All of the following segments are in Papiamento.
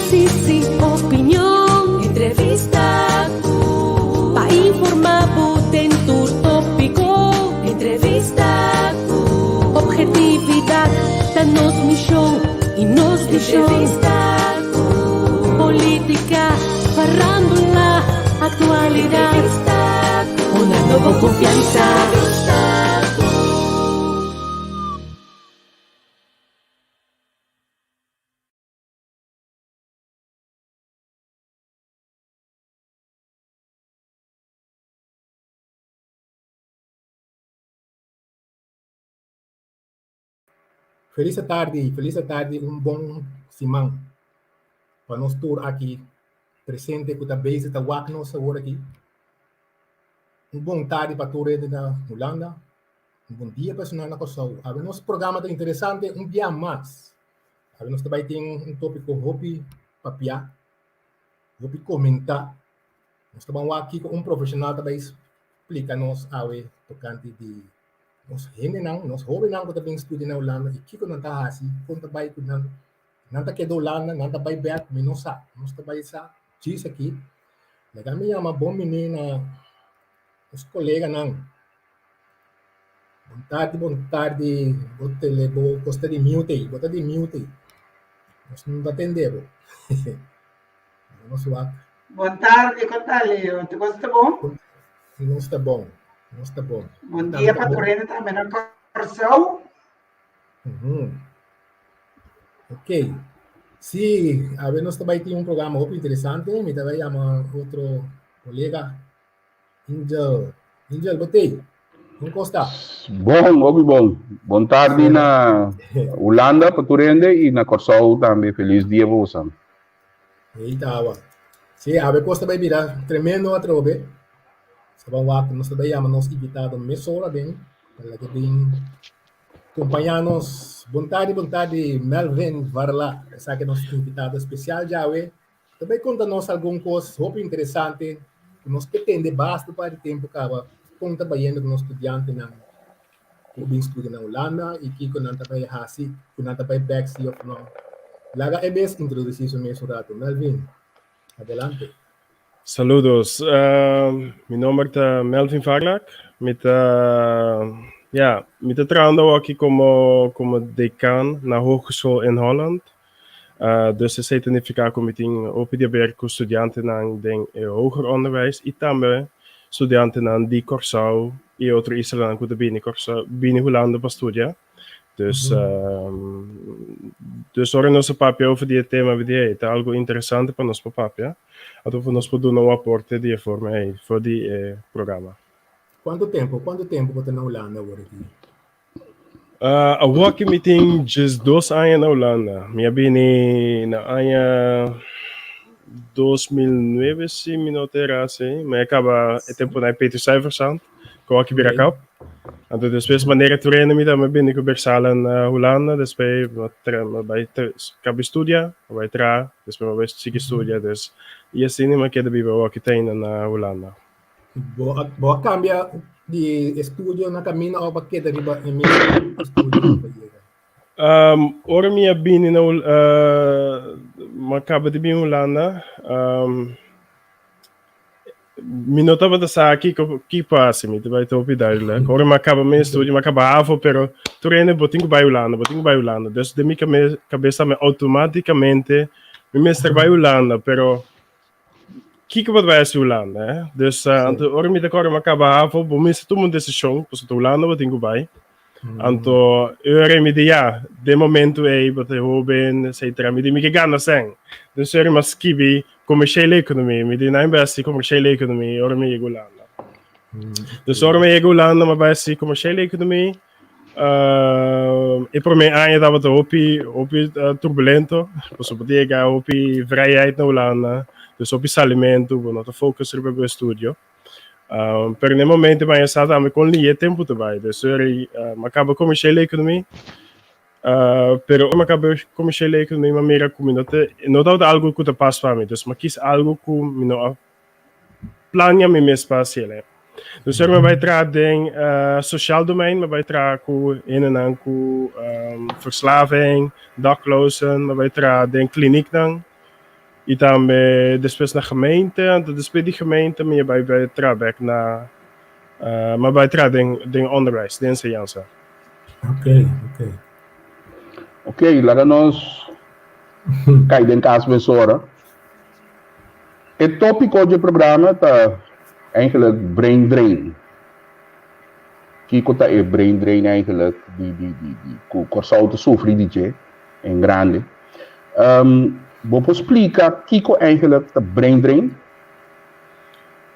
Análisis i opinion. Entrevista ku. Pa informá bo den tur tópiko. Entrevista ku. Objetividat ta nos mishon i nos vishon. Entrevista ku. Polítika, farándula, aktualidat. Entrevista ku. Hunando bo konfiansa. Entrevista ku. Felis tardi, felis tardi, un bon siman pa nos tur aki presente ku ta bezig ta wak nos awor aki. Un bon tardi pa tur hende na Hulanda, Un bon dia personal na Kòrsou. Awe nos programa ta interesante un bia mas. Awe nos ta bai tin un tópiko hopi papiá, hopi komentá. Nos ta ban wak kiko un profeshonal ta bai splika nos awe tokante di nos hendenan, nos hóbennan ku ta bin studia na Hulanda i kiko nan ta hasi, kon ta bai ku nan. Nan ta keda Hulanda, nan ta bai bèk, mi no sa. Nos ta bai sa djis aki. Laga mi yama bon bini na nos koleganan. Bon tardi, bon tardi. Bo tele, bo kosta di mute ei. Bo ta di mute ei. Nos no ta tende bo. Nos wak. Bon tardi, kon ta Leo? Tur kos ta bon? Nos ta bon, nos ta bon. Bon dia pa tur hende tambe na Kòrsou. Ok. Sí, awe nos ta bai tin un programa hopi interesante. Mi ta bai yama otro kolega. Angel, Angel, bo tei? Kon kos ta? Bon, hopi bon. Bon tardi na Hulanda pa tur hende i na Kòrsou tambe. Felis dia pa boso. Ei tawa. Sí, awe kos ta bai bira tremendo atrobe. Sa ban wak, nos ta bai yama nos invitado mesora den pa laga bin kompañá nos. Bon tardi, bon tardi Melvin Varla. Esaki nos invitado espesial djawe. Ta bai konta nos algun kos hopi interesante ku nos ke tende basta pa di tempu kaba kon ta bayendo ku nos studiantenan ku bin studia na Hulanda i kiko nan ta bai hasi, ku nan ta bai bèk si òf nò. Laga e bes introdusí su mes un ratu. Melvin, adelante. Saludos, mi nomber ta Melvin Varlack, mi ta ya mi ta trahando awoki komo komo dekan na Hogeschool in Holland. Dus esei ta nifiká ku mi tin hopi di haber ku studiantenan den e hoger onderwijs i tambe studiantenan di Kòrsou i otro islanan ku ta bini Kòrsou bini Hulanda pa studia. Dus dus ora nos a papia over di e tema di ei ta algu interesante pa nos por papia anto pa nos por duna un aporte di e forma ei for di e programa. Kuantu tempu kuantu tempu bo ta na Hulanda awor aki? Awor ki mi tin 12 aña na Hulanda. Mi a bini na aña 2009 si mi no ta era si. Mi a kaba e temponan e Peter Stuyvesant ku awor ki bira kap. Anto despues manera tur hende mi tambe bini ku Bersalen na Hulanda. Despues mi a bai kaba studia, mi a bai traha, despues mi a bai sigui studia. Dus i asina mi a keda biba awor ki ta ainda na Hulanda. Bo a, bo a cambia di estudio na camino of a keda riba e mismo estudio ku bo yega? Ora mi a bini na mi a caba di bini Hulanda, mi no tabata sa kiko kiko pa hasi, mi ta bai ta hopi duidelijk. Ora mi a caba mi estudio, mi a caba havo, pero tur hende bo tin ku bai Hulanda, bo tin ku bai Hulanda. Dus den mi kabesa mi automaticamente mi mester bai Hulanda, pero Kiko bo ta bai hasi Hulanda, eh? Dus uh, anto ora mi ta kòrda mi a kaba havo, bo mester tuma un desishon, pasobra ta Hulanda bo tin ku bai. Anto ora mi di ya, den momento ei bo ta hóben, etcetera, mi di mi ke gana sèn. Dus ora mi a skibi commerciële economie, mi di nan bai hasi commerciële economie ora mi yega Hulanda. Dus ora mi yega Hulanda mi a bai hasi commerciële economie. E promé aña tabata hopi hopi turbulento, pasobra bo ta yega hopi vrijheid na Hulanda, dus hopi salimentu, bo no ta focus riba bo estudio. Pero na e momento mi a sa tambe kon lihe tempu ta bai, dus ora mi a kaba commerciële economie, pero ora mi a kaba commerciële economie mi a mira ku mi no ta no tabata algu ku ta pas pa mi, dus mi a kis algu ku mi no a plania mi mes pa hasi el. Dus ora mi bai traha den sociaal domein, mi bai traha ku hendenan ku verslaving, daklozen, mi bai traha den kliniknan. I tambe despues na gemeente, anto despues di gemeente mi a bai bai traha bek na mi a bai traha den den onderwijs, den enseñansa. Ok, ok. Ok, laga nos kai den kas mesora. E tópiko dje programa ta eigenlijk brain drain. Kiko ta e brain drain eigenlijk di di di di ku Kòrsou ta sufri di dje en grande? Bo por splika kiko eigenlijk ta brain drain?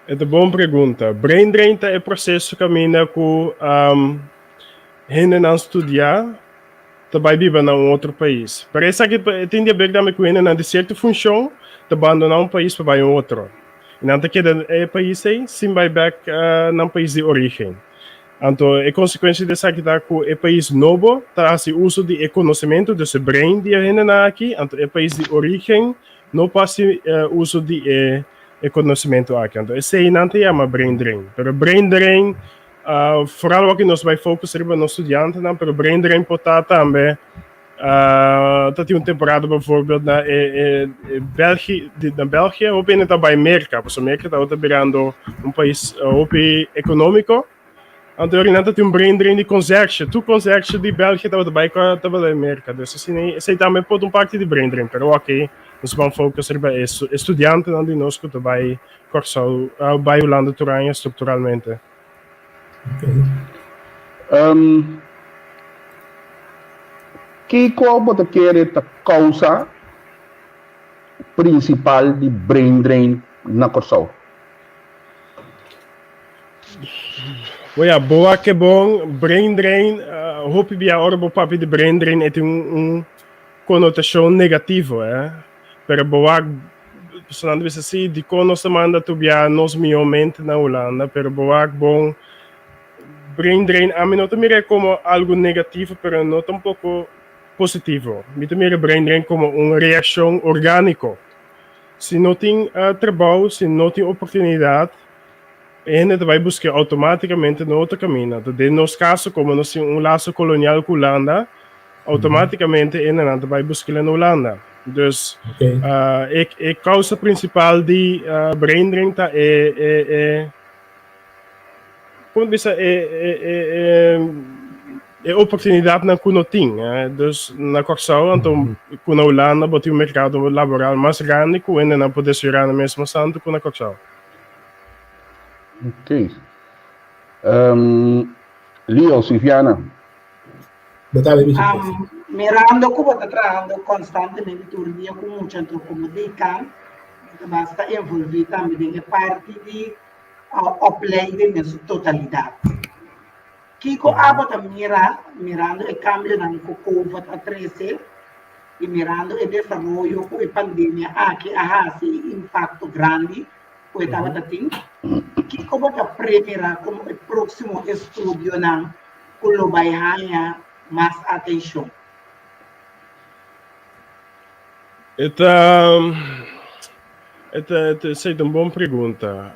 E ta bon pregunta. Brain drain ta e proseso kaminda ku hendenan studiá ta bai biba na un otro pais. Pero esaki tin di haber tambe ku hendenan di sierto funshon ta bandoná un pais pa bai un otro. I nan ta keda e pais ei sin bai bèk nan pais di orígen. Anto e konsekuensia di esaki ta ku e pais nobo ta hasi uso di e konosementu, dus e brain di e hendenan aki, anto e pais di orígen no por hasi uso di e e konosementu aki. Anto esei nan ta yama brain drain. Pero brain drain, foral wak nos bai focus riba nos studiantenan, pero brain drain por ta tambe ta tin un temporada bijvoorbeeld na e e Belgi na Belgia hopi hende ta bai Merka, pasobra Merka tabata birando un pais hopi economico. Anto ora nan ta tin un brain drain di konsersje. Tur konsersje di Belgia tabata bai ku tabata bai Merka. Dus asina esei tambe por ta un parti di brain drain. Pero oké, nos ban focus riba e studiantenan di nos ku ta bai Kòrsou, bai Hulanda tur aña strukturalmente. Kiko bo ta kere ta kousa prinsipal di brain drain na Kòrsou? Bo ya, bo wak e bon, brain drain, hopi bia ora bo papia di brain drain e tin un konotashon negativo, eh. Pero bo wak, personan ta bisa si, dikon nos ta manda tur bia nos mihó mente na Hulanda, pero bo wak bon, brain drain ami no ta mira e komo algu negativo, pero no tampoko positivo. Mi ta mira brain drain komo un reakshon orgániko. Si no tin trabou, si no tin oportunidat, e hende ta bai busk'é outomátikamente na otro kaminda. Ta den nos kaso, komo nos tin un laso kolonial ku Hulanda, outomátikamente e hendenan ta bai busk'é na Hulanda. Dus e kousa prinsipal di braindrain ta e e Como ta bisa e e e e oportunidadnan cu no tin. Dus na Corsou anto cu na Hulanda bo tin un mercado laboral mas grandi cu hendenan por desaroyá nan mes mas tanto cu na Corsou. Ok. Leo, Silviana. Bo ta abi bichi. Mirando cu bo ta trahando constantemente tur dia cu mucha anto como decan, bo ta basta envolvi tambe den e parti di opleiding den su totalidat. Kiko abo ta mira mirando e kambionan ku Covid a trese i mirando e desaroyo ku e pandemia aki a hasi i impakto grandi ku e tabata tin? Kiko bo ta premirá komo e próksimo estudionan ku lo bai haña mas atenshon? E ta E ta esei ta un bon pregunta.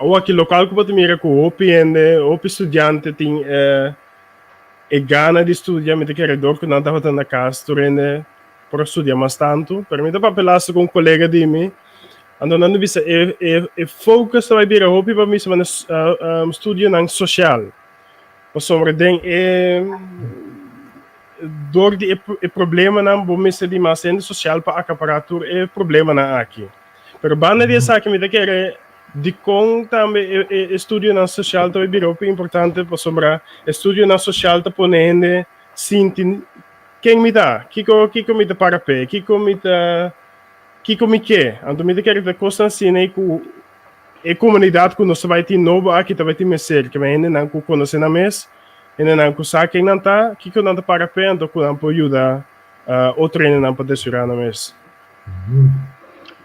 Awor aki lokal ku bo ta mira ku hopi hende, hopi studiante tin e e gana di studia, mi ta kere dor ku nan tabata na kas tur hende por a studia mas tantu, pero mi ta papia laatste ku un kolega di mi, anto nan ta bisa e e e focus ta bai bira hopi pa mi na studionan sosial, pasobra den e Dor di e problemanan bo mester di mas hende sosial pa akapará tur e problemanan aki. Pero banda di esaki mi ta kere dikon tambe e estudionan sosial ta bira hopi importante pasobra estudionan sosial ta pone hende sinti ken mi ta, kiko kiko mi ta para p'e, kiko mi ta kiko mi ke. Anto mi ta kere ta kosnan asina ei ku e komunidat ku nos ta bai tin nobo aki ta bai tin mester ke hendenan ku konosé nan mes. Hendenan ku sa ken nan ta, kiko nan ta para p'e, anto ku nan por yuda otro hendenan pa desurá nan mes.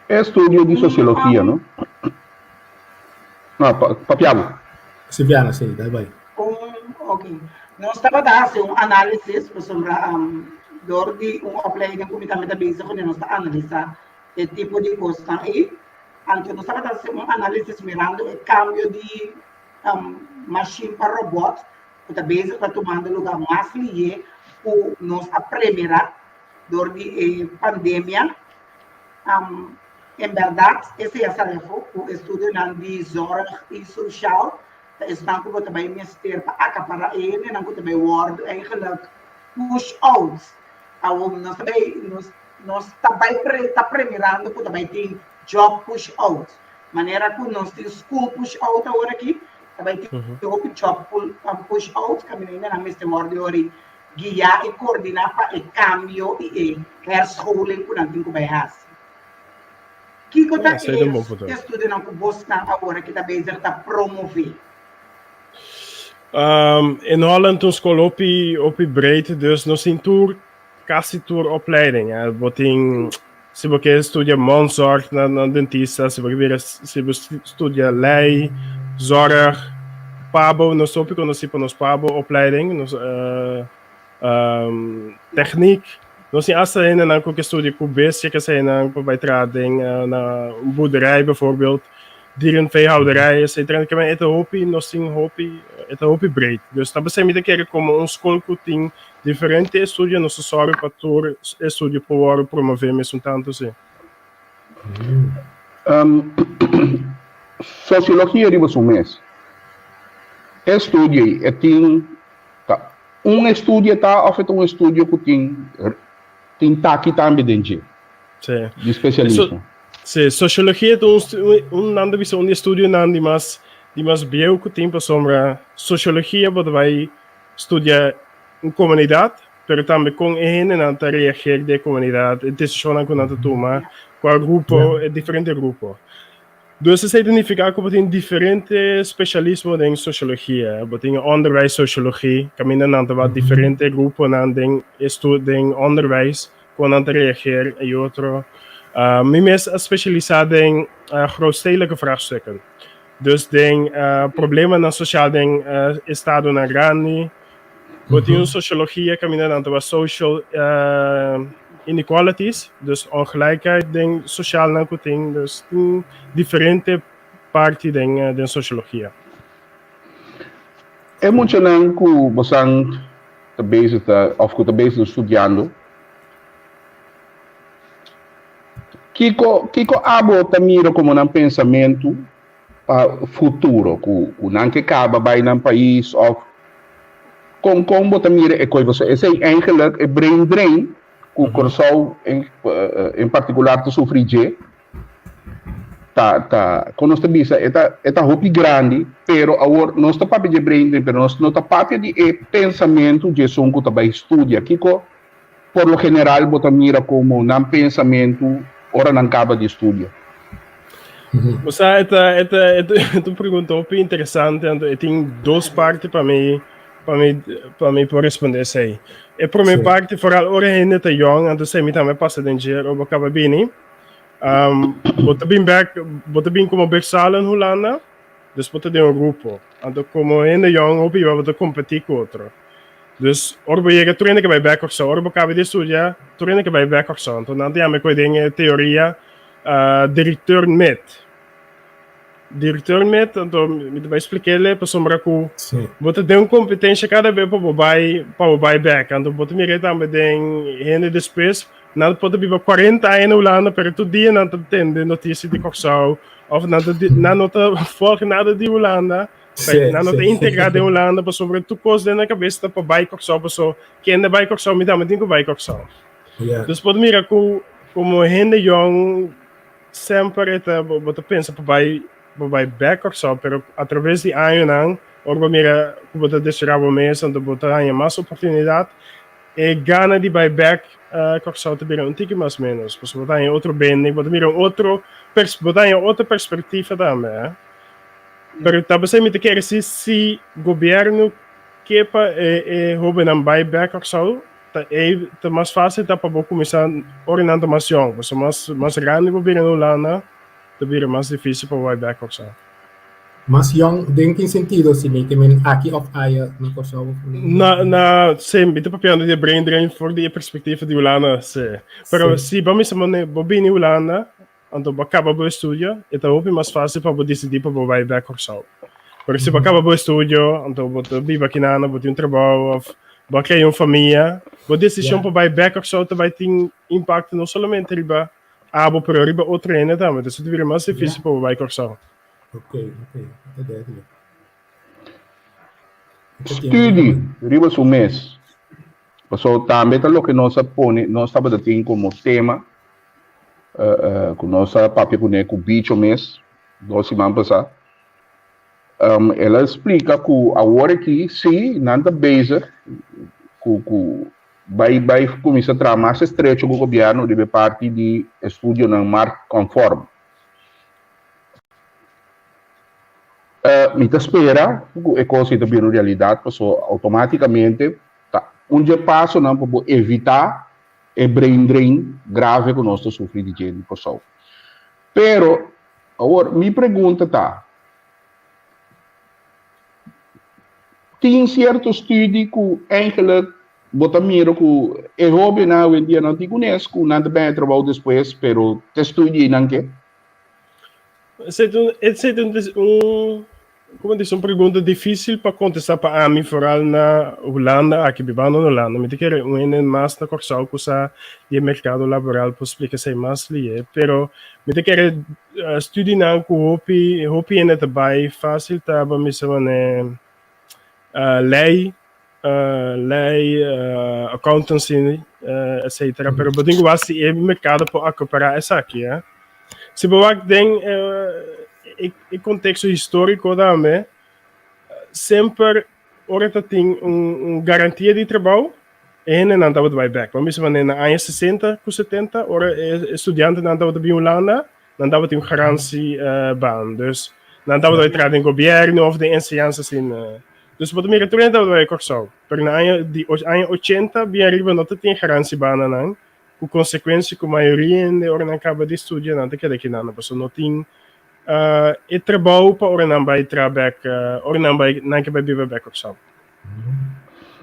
E estudio di sosiologia, no? No, papia bo. Silviana, si, dal bai. Un, ok. Nos tabata hasi un análisis pasobra dor di un opleiding ku mi tambe ta bezig kuné nos ta analisá e tipo di kosnan ei. Anto nos tabata hasi un análisis mirando e kambio di mashin pa robot ku ta bezig ta tumando luga mas lihé ku nos a premirá. dor di e pandemia. En bèrdat esei a sali afó ku estudionan di zorg i sosial ta esnan ku bo ta bai mester pa akapará e hendenan ku ta bai wòrdu eigenlijk push out. Awor nos ta bai nos nos ta bai pre ta premirando ku ta bai tin job push out. Manera ku nos tin school push out awor aki, ta bai tin hopi job push out kaminda hendenan mester wòrdu yori guiá i koordiná pa e kambio i e herscholing ku nan tin ku bai hasi. Kiko ta e estudionan ku bosnan awor aki ta bezig ta promové? In Holland un skol hopi hopi breed, dus nos tin tur kasi tur opleiding. Bo tin si bo ke studia mondzorg na na dentista, si bo ke bira si bo studia lei, zorg, pabo, nos hopi konosí pa nos pabo opleiding, nos Techniek. Nos tin hasta hendenan ku ke studia ku bestia ke eseinan pa bai traha den na un boerderij bijvoorbeeld, dierenveehouderij etcetera. Ke men e ta hopi, nos tin hopi, e ta hopi breed. Dus ta besei mi ta kere komo un skol ku tin diferente estudio nos ta sòru pa tur estudio por wòrdu promové mesun tantu si. Sosiologia riba su mes. E studio ei e tin ta Un estudio ta of e ta un estudio ku tin tin taki tambe den dje? Sí. Di spesialismo. Sí, sosiologia ta un un nan ta bisa un di estudionan di mas di mas bieu ku tin pasobra sosiologia bo ta bai studia un komunidat pero tambe kon e hendenan ta reageer den e komunidat, e desishonnan ku nan ta tuma, kua grupo, e diferente grupo. Dus esei ta nifiká ku bo tin diferente spesialismo den sosiologia. Bo tin onderwijssosiologie, kaminda nan ta wak diferente gruponan den estu den onderwijs, kon nan ta reageer i otro. Mi mes a spesialisá den grootstedelijke vraagstukken. Dus den problemanan sosial den estadonan grandi. Bo tin un sosiologia kaminda nan ta wak social inequalities, dus ongelijkheid den sosialnan ku tin, dus tin diferente parti den den sosiologia. E muchanan ku bosan ta bezig ta òf ku ta bezig ta studiando, kiko kiko abo ta mira komo nan pensamentu pa futuro ku ku nan ke kaba bai nan pais òf kon kon bo ta mira e koi pasobra esei eigenlik e brain drain ku Kòrsou en en partikular ta sufri dje ta ta kon nos ta bisa e ta e ta hopi grandi pero awor nos ta papia dje brain drain pero nos no ta papia di e pensamentu dje esun ku ta bai studia kiko Por lo general bo ta mira como nan pensamentu ora nan caba di studia. Bo sa, e ta, e ta, e ta, e ta un pregunta hopi interesante, anto e tin dos parti pa mi, pa mi, pa mi por responde esei. E prome Sí. parti, foral ora hende ta yong, anto esei mi tambe pasa den dje, ora bo caba bini, um, bo ta bin bek, bo ta bin como bersalen Hulanda, dus bo ta den un grupo. Anto como hende yong hopi bo ta competi cu otro. Dus ora bo yega tur hende ke bai bek Kòrsou. Ora bo kaba di studia tur hende ke bai bek Kòrsou. Anto nan ta yama e koi den e teoria directeur met. Directeur met anto mi ta bai splik'el pasobra ku bo ta den un kompetensha kada be pa bo bai pa bo bai bek. Anto bo ta mira tambe den hende despues nan por ta biba 40 aña na Hulanda pero tur dia nan ta tende notisia di Kòrsou òf nan ta nan no ta volg nada di Hulanda. Sí, Nan no ta sí. integrá den Hulanda pasobra tur kos den nan kabes ta pa bai Kòrsou paso kende bai Kòrsou mi tambe tin ku bai Kòrsou. Ja. Dus por mira ku komo hende yòn semper e ta bo bo ta pensa pa bai pa bai bèk Kòrsou pero atraves di añonan ora bo mira ku bo ta deserá bo mes anto bo ta haña mas oportunidat e gana di bai bèk Kòrsou ta bira un tiki mas ménos pasobra bo ta haña otro bende bo ta mira un otro pers bo ta haña otro perspektiva tambe. Pero ta besei mi ta kere si si gobierno ke pa e e hobennan bai bek Kòrsou ta ei ta mas fásil ta pa bo kuminsá ora nan ta mas yòn pasobra mas mas grandi bo bira na Hulanda ta bira mas difísil pa bo bai bek Kòrsou. Mas yòn den ki sentido si mi ke men aki òf aya na Kòrsou? Na na si mi ta papiando di e brain drain for di e perspektiva di Hulanda si pero si bo mester mane bo bini Hulanda Anto bo a kaba bo estudio, e ta hopi mas fásil pa bo disidí pa bo bai bèk Kòrsou. Pero si bo a kaba bo estudio, anto bo ta biba aki nan, bo tin un trabou òf Bo a krea un famia, bo desishon pa bai bèk Kòrsou ta bai tin impakto no solamente riba abo pero riba otro hende tambe. Entonces ta bira mas difísil pa bo bai Kòrsou. Ok, ok, ta duidelijk. Studi riba su mes. Pasobra tambe ta loke nos a pone, nos tabata tin komo tema, ku nos a papia kuné ku Bicho mes dos siman pasá. El a splika ku awor aki sí nan ta bezig ku ku bai bai kuminsá traha mas estrecho ku gobièrnu riba e parti di estudionan marktkonform. Mi ta spera ku e kos ei ta bira un realidat pasobra outomátikamente ta un dje pasonan pa bo evitá e brain drain grave ku nos ta sufri di dje di Kòrsou. Pero awor mi pregunta ta, tin sierto studi ku eigenlijk bo ta mira ku e hóbennan awendia no tin kunes ku nan ta bini trabou despues pero te studi ei nan ke? Esei ta un, esei ta un, un, como dice, un pregunta difícil pa contesta pa ami, vooral na Hulanda, aki bibando na Hulanda. Mi ta kere un hende mas na Kòrsou ku sa di e merkado laboral por splika esei mas lihe. Pero mi ta kere studinan ku hopi, hopi hende ta bai fácil ta bo mester manera lei, lei, accountancy, etcetera. Pero bo tin ku wak si e merkado por akapará esaki, eh. Si bo wak den e konteksto históriko tambe, semper ora ta tin un garantia di trabou, e hendenan tabata bai bèk. Bo a bisa manera na aña sesenta ku setenta, ora e studiantenan tabata bin Hulanda, nan tabatin un garantie baan. Dus nan tabata bai traha den gobièrnu òf den enseñansa asina. Dus bo ta mira tur hende tabata bai Kòrsou. Pero na aña di aña ochenta bien ariba no ta tin garantie baannan. Ku konsekuensia ku mayoria hende ora nan kaba di studia nan ta keda kinan pasobra no tin e trabou pa ora nan bai traha bek ora nan bai nan ke bai biba bek Kòrsou.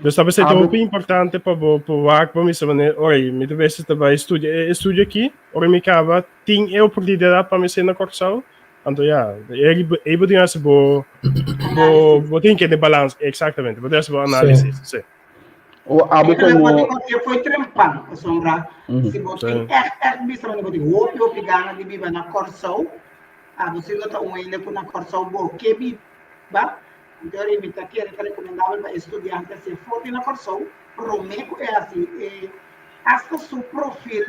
Dus ta besei ta hopi importante pa bo por wak bo mester manera ora mi ta bes ta bai studia e estudio aki ora mi kaba tin e oportunidat pa mi ser na Kòrsou anto ya ei bo tin hasi bo bo bo tin kende balans eksaktamente bo tin hasi bo análisis si. O abo komo. E foi trempan pasobra si bo tin ègt ègt bisa bo tin hopi hopi gana di biba na Kòrsou abo si no ta un hende ku na Kòrsou bo ke biba anto ora mi ta kere ta rekomendabel pa e studiante hasi forte na Kòrsou promé ku e hasi e hasta su profil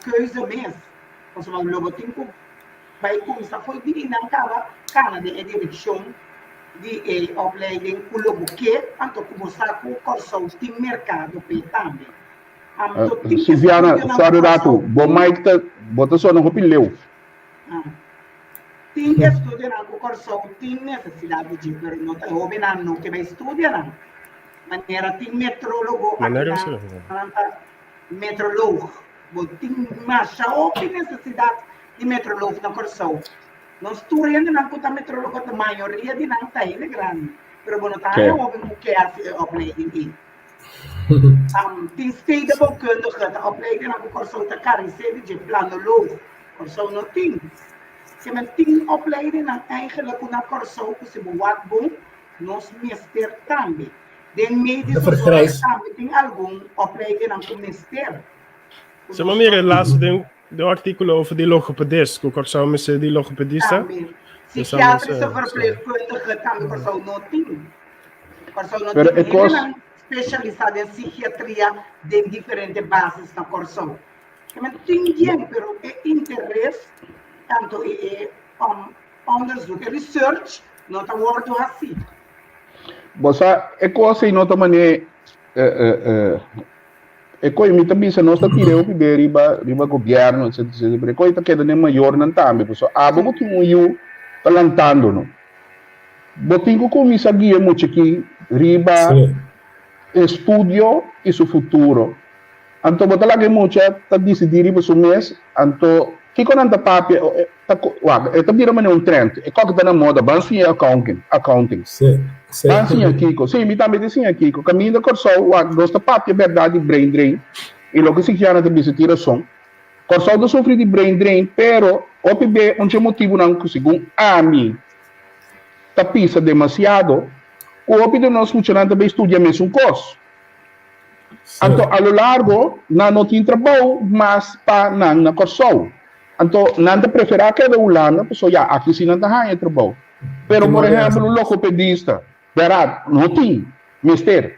keuze mes pasobra lo bo tin ku bai kuminsá fo'i di nan kaba kana den e direkshon di e opleiding ku lo bo ke, anto ku bo sa ku Kòrsou tin merkado p'e tambe. Anto tin Suviana, estudionan ku sorry ratu, Kòrsou bo tin. mic ta, bo ta sona hopi leu. Ah. Tin estudionan ku Kòrsou tin nesesidat di dje, pero no ta e hóbennan no ke bai studia nan. Manera tin metrólogo Manera akinan, nan ta metroloog. Bo tin masha hopi nesesidat di metroloog na Kòrsou. Nos tur hendenan ku ta metrologo ta mayoria di nan ta hende grandi, pero bo no ta haña hoben ku ke hasi e opleiding ei. Tin stedenbouwkundige ta opleidingnan ku Kòrsou ta karesé di dje, planoloog, Kòrsou no tin. Ke men tin opleidingnan eigenlijk ku na Kòrsou ku si bo wak bon nos mester tambe. Den medische zorg tambe tin algun opleidingnan ku mester. Se bo mira e laatste den den artíkulo over di logopedist, ku Kòrsou mester di logopedista. Tambe. Psikiatrische verpleegkundige tambe Kòrsou no tin. Kòrsou no Pero tin e kos hendenan spesialisá den psikiatria den diferente basis na Kòrsou. Ke men tin bien, pero e interes tanto e e um, onderzoek, e research no ta wòrdu hasí. Bo sa e kos ei no ta manera E koe mi ta bisa nos ta tira e hopi be riba riba gobierno etcetera etcetera pero e koe ta keda den mayornan tambe pasobra abo ku tin un yu ta lantando no bo tin ku kuminsa guia mucha aki riba estudio i su futuro anto bo ta laga e mucha ta disidi riba su mes anto kiko nan ta papia ta wak e ta bira manera un trend e koke ta na moda ban siña accounting accounting ban siña kiko si mi tambe ta siña kiko kaminda Kòrsou wak nos ta papia bèrdat di brain drain i loke Sigiana ta bisa tin rason Kòrsou ta sufri di brain drain pero hopi be un dje motibunan ku segun ami ta pisa demasiado ku hopi di nos muchanan ta bai studia mesun kos. Anto a lo largo nan no tin trabou mas pa nan na Kòrsou. Anto nan ta preferá keda Hulanda pasobra ya aki si nan ta haña trabou. Pero por ehèmpel un logopedista, bèrdat, no tin, mester.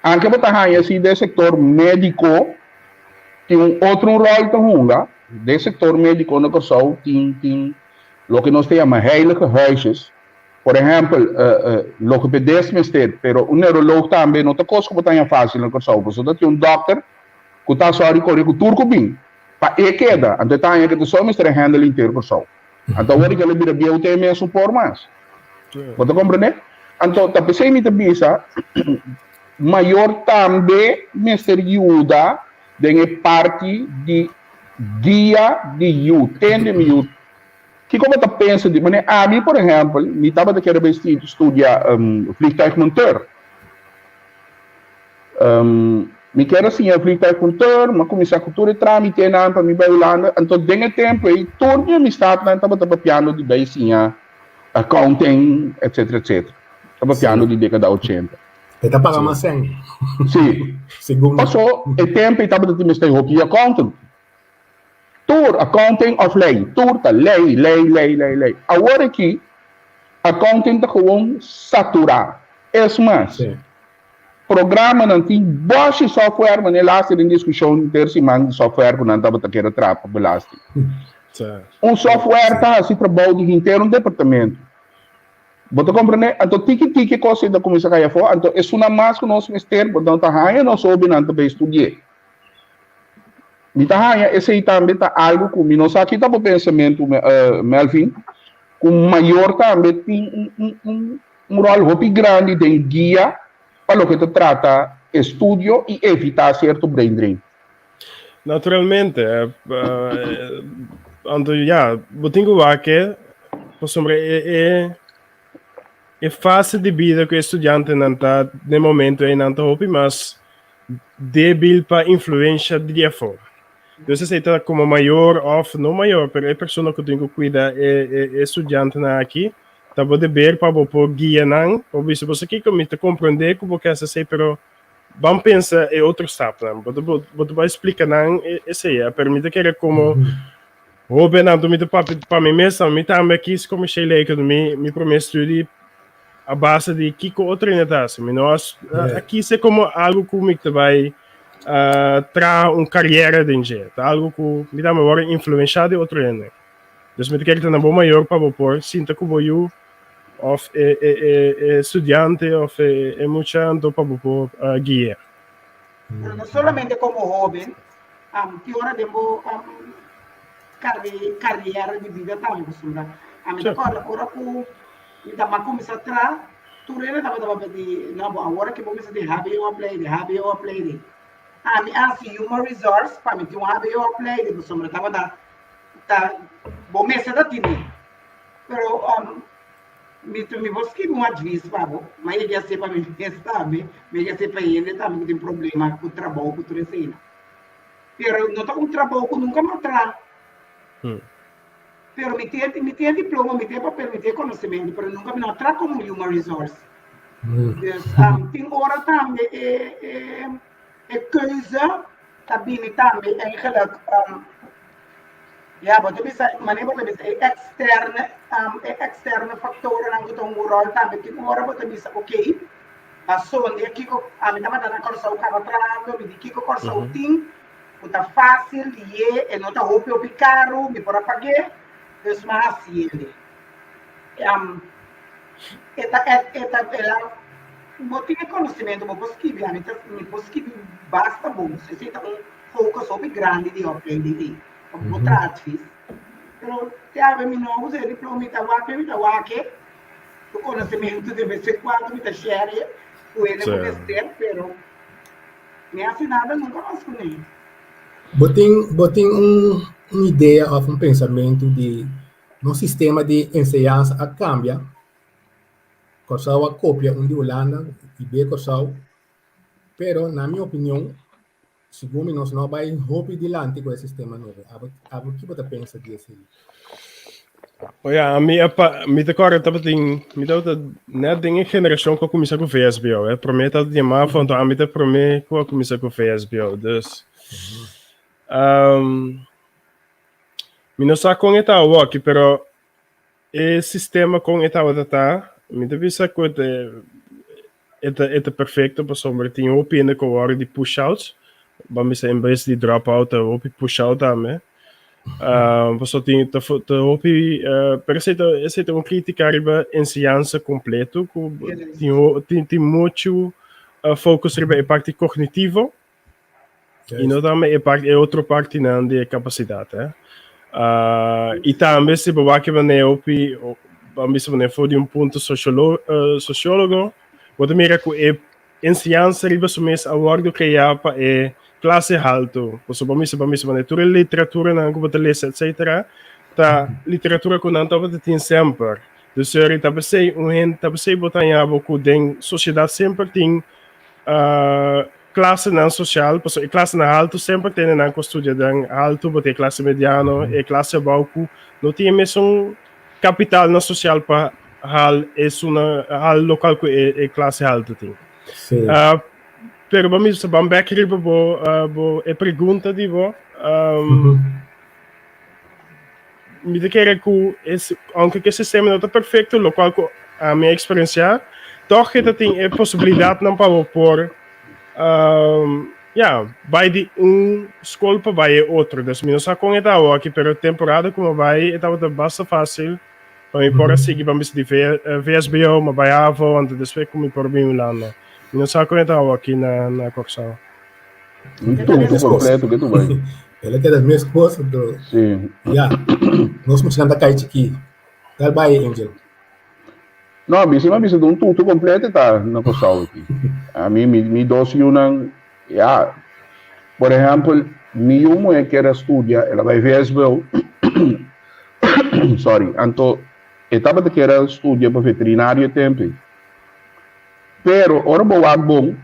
Anke bo ta haña si den sektor médiko tin un otro un ròl ta hunga, den sektor médiko na Kòrsou tin tin loke nos ta yama heilige huisjes. Por ehèmpel, logopedist mester, pero un neuroloog tambe no ta kos ku bo ta haña fásil na Kòrsou, pasobra ta tin un dòkter ku ta sòri kore ku tur ku bin pa e keda, anto e ta haña ku ta so mester a hèndel henter Kòrsou. Anto awor di kila bira bieu te e mesun por mas. Bo ta komprendé? Anto ta p'esei mi ta bisa, mayor tambe mester yuda den e parti di guia di yu, tende mi yu. Kiko bo ta pensa di manera ami por ehèmpel mi tabata kere bai studia vliegtuigmonteur. Mi kier a siña vliegtuigmonteur, mi a kuminsá ku tur e trámitenan pa mi bai Hulanda. Anto den e tempu ei tur mi amistatnan tabata papiando di bai siña accounting etcetera etcetera. Ta papiando di dékada ochenta. E ta paga mas sèn. Sí. Segun. Paso e tempu ei tabata tin mester hopi accountant. Tur accounting of ley, tur ta ley, ley, ley, ley, ley. Awor aki accounting ta gewoon satura. Es mas, programanan tin boshi software, manera laatst den discusion ter siman di software cu nan tabata kere traha pa belasting. Un software ta haci trabou di henter un departamento. Bo ta comprende? Anto tiki tiki cos ei ta cuminsa cay afo, anto esunnan mas cu nos mester, bo no ta haya nos hobennan ta bay studi'e. Mi ta haña esei tambe ta algu ku mi no sa ki ta bo pensamentu, Melvin, ku mayor tambe tin un un ròl hopi grandi den guia pa loke ta trata estudio i evitá sierto brain drain. Naturalmente. Anto ya, bo tin ku wak e pasobra e e e fase di bida ku e studiantenan ta den momento ei nan ta hopi mas debil pa influencia di afó. Dus esei ta como mayor of no mayor, pero e persona cu tin cu cuida e, e, e studiantenan aki, ta bo deber pa bo por guia nan, pa bo bisa, boso kiko, mi ta comprende cu bo ke haci esei, pero ban pensa e otro stapnan. Bo ta, bo, bo ta bai splica nan esei, pero mi ta kere como hobennan, mi ta papia pa mi mes, mi tambe a kis commerciële economie, mi prome studie a base di kiko otro hende ta hasi. Mi no a, a kise komo algu ku mi ta bai traha un kariera den dje. Ta algu ku mi tambe wòrdu influenshá di otro hende. Dus mi ta kere ta na bo mayor pa bo por sinta ku bo yu òf e e e e studiante òf e e mucha anto pa bo por gui'é. Pero no solamente komo hóben, tin ora den bo kariera di bida tambe pasobra ami ta kòrda ora ku Mi ta mas kuminsá tra, tur hende tabata papia di, no, bo awor aki bo mester tin HBO-opleiding, HBO-opleiding. Ami a hasi Human Resource pa mi tin un HBO-opleiding, pasobra tabata ta, bo mester ta tine. Pero mi mi por skibi un advis pa bo, ma yega a ser pa mi mes tambe, mi yega a ser pa hende tambe ku tin problema ku trabou ku tur eseinan. Pero no ta un trabou ku nunka mi a traha. Pero mi tin mi tin e diploma, mi tin e papel, mi tin e konosementu, pero nunka mi no a traha komo human resource. Dus tin ora tambe e e e keuze ta bini tambe eigenlijk ya bo ta bisa manera bo ta bisa e eksterne e eksterne faktorennan ku ta hunga un ròl tambe tin ora bo ta bisa oké pasobra di kiko ami tabata na Kòrsou kaba trahando mi di kiko Kòrsou tin ku ta fásil di ye, e no ta hopi hopi karu, mi por a pag'é, dus mi a hasi el. E ta e ta el a bo tin e konosementu, bo por skibi, ami ta mi por skibi basta bon, so esei ta un focus hopi grandi di opleiding ei, pa bo por traha advis. Pero te awe mi no a usa e diploma, mi ta wak mi ta wak e, ku konosementu de bes en kuando mi ta share e ku hende ku mester, pero. Mi hasi nada nunka mas kuné. Bo tin bo tin un un idea òf un pensamentu di nos sistema di enseñansa a kambia? Kòrsou a kopia un di Hulanda i be Kòrsou, pero na mi opinion segun mi nos no a bai hopi dilanti ku e sistema nobo. Abo abo ki bo ta pensa di esei? O ja, mi apa, mi ta kòrda tabatin, mi tabata net den e generashon ku a kuminsá ku VSBO, eh. Promé tabata tin MAVO, anto ami ta promé ku a kuminsá ku VSBO. Dus, um, mi no sa kon e ta awoki, pero e sistema kon e tabata ta, mi ta bisa ku e ta, e ta, e ta perfekto pasobra tin hopi hende ku a wòrdu di push outs, ban bisa en bes di drop out ta hopi push out tambe. Uh, pasobra tin ta, ta hopi, uh, pero esei ta, esei ta un kritika riba enseñansa kompleto ku tin, tin, tin muchu uh, focus riba e parti kognitivo I no tambe e parti, e otro partinan di e kapasidat, eh. Uh, i tambe si bo wak manera hopi, ban bisa manera for di un punto sociolo, uh, sociologo, bo ta mira ku e enseñansa riba su mes a wòrdu kreá pa e klase haltu. Pasobra ban bisa, ban bisa manera tur e literaturanan ku bo ta lesa etsetera, ta literatura ku nan tabata tin semper. Dus eri ta p'esei un hende, ta p'esei bo ta haña bo ku den sosiedat semper tin uh, Klasenan sosial, pasobra e klasenan haltu semper tene nan ku studia den haltu, bo tin e klase mediano, e klase abou ku no tin e mesun kapitalnan sosial pa hal esunnan hal lokal ku e klase haltu tin. Sí. Pero bo mester ban bek riba bo bo e pregunta di bo. Mi ta kere ku e aunke ku e sistema no ta perfekto, lokual ku ami a eksperensiá, tòg e ta tin e posibilidatnan pa bo por ya bai di un skol pa bai e otro. Dus mi no sa kon e ta awoki, pero temporada ku mi a bai e tabata basta fásil pa mi por a sigui pa mi bisa di VSBO, mi a bai havo, anto despues ku mi por bin Hulanda. Mi no sa kon e ta awoki na Kòrsou. Un tonto completo que tu bai. El a keda mes kos, anto Sí. ya, nos muchanan ta kai chikí. Dal bai, Angel. No, a mi bisa un tutu completo ta na Kòrsou aki. A mi, mi, mi dos yunan, ya, por ehèmpel, mi yu muhé kier a studia, el a bai VSBO, sorry, anto e tabata kier a studia pa veterinario e tempu ei. Pero ora bo wak bon,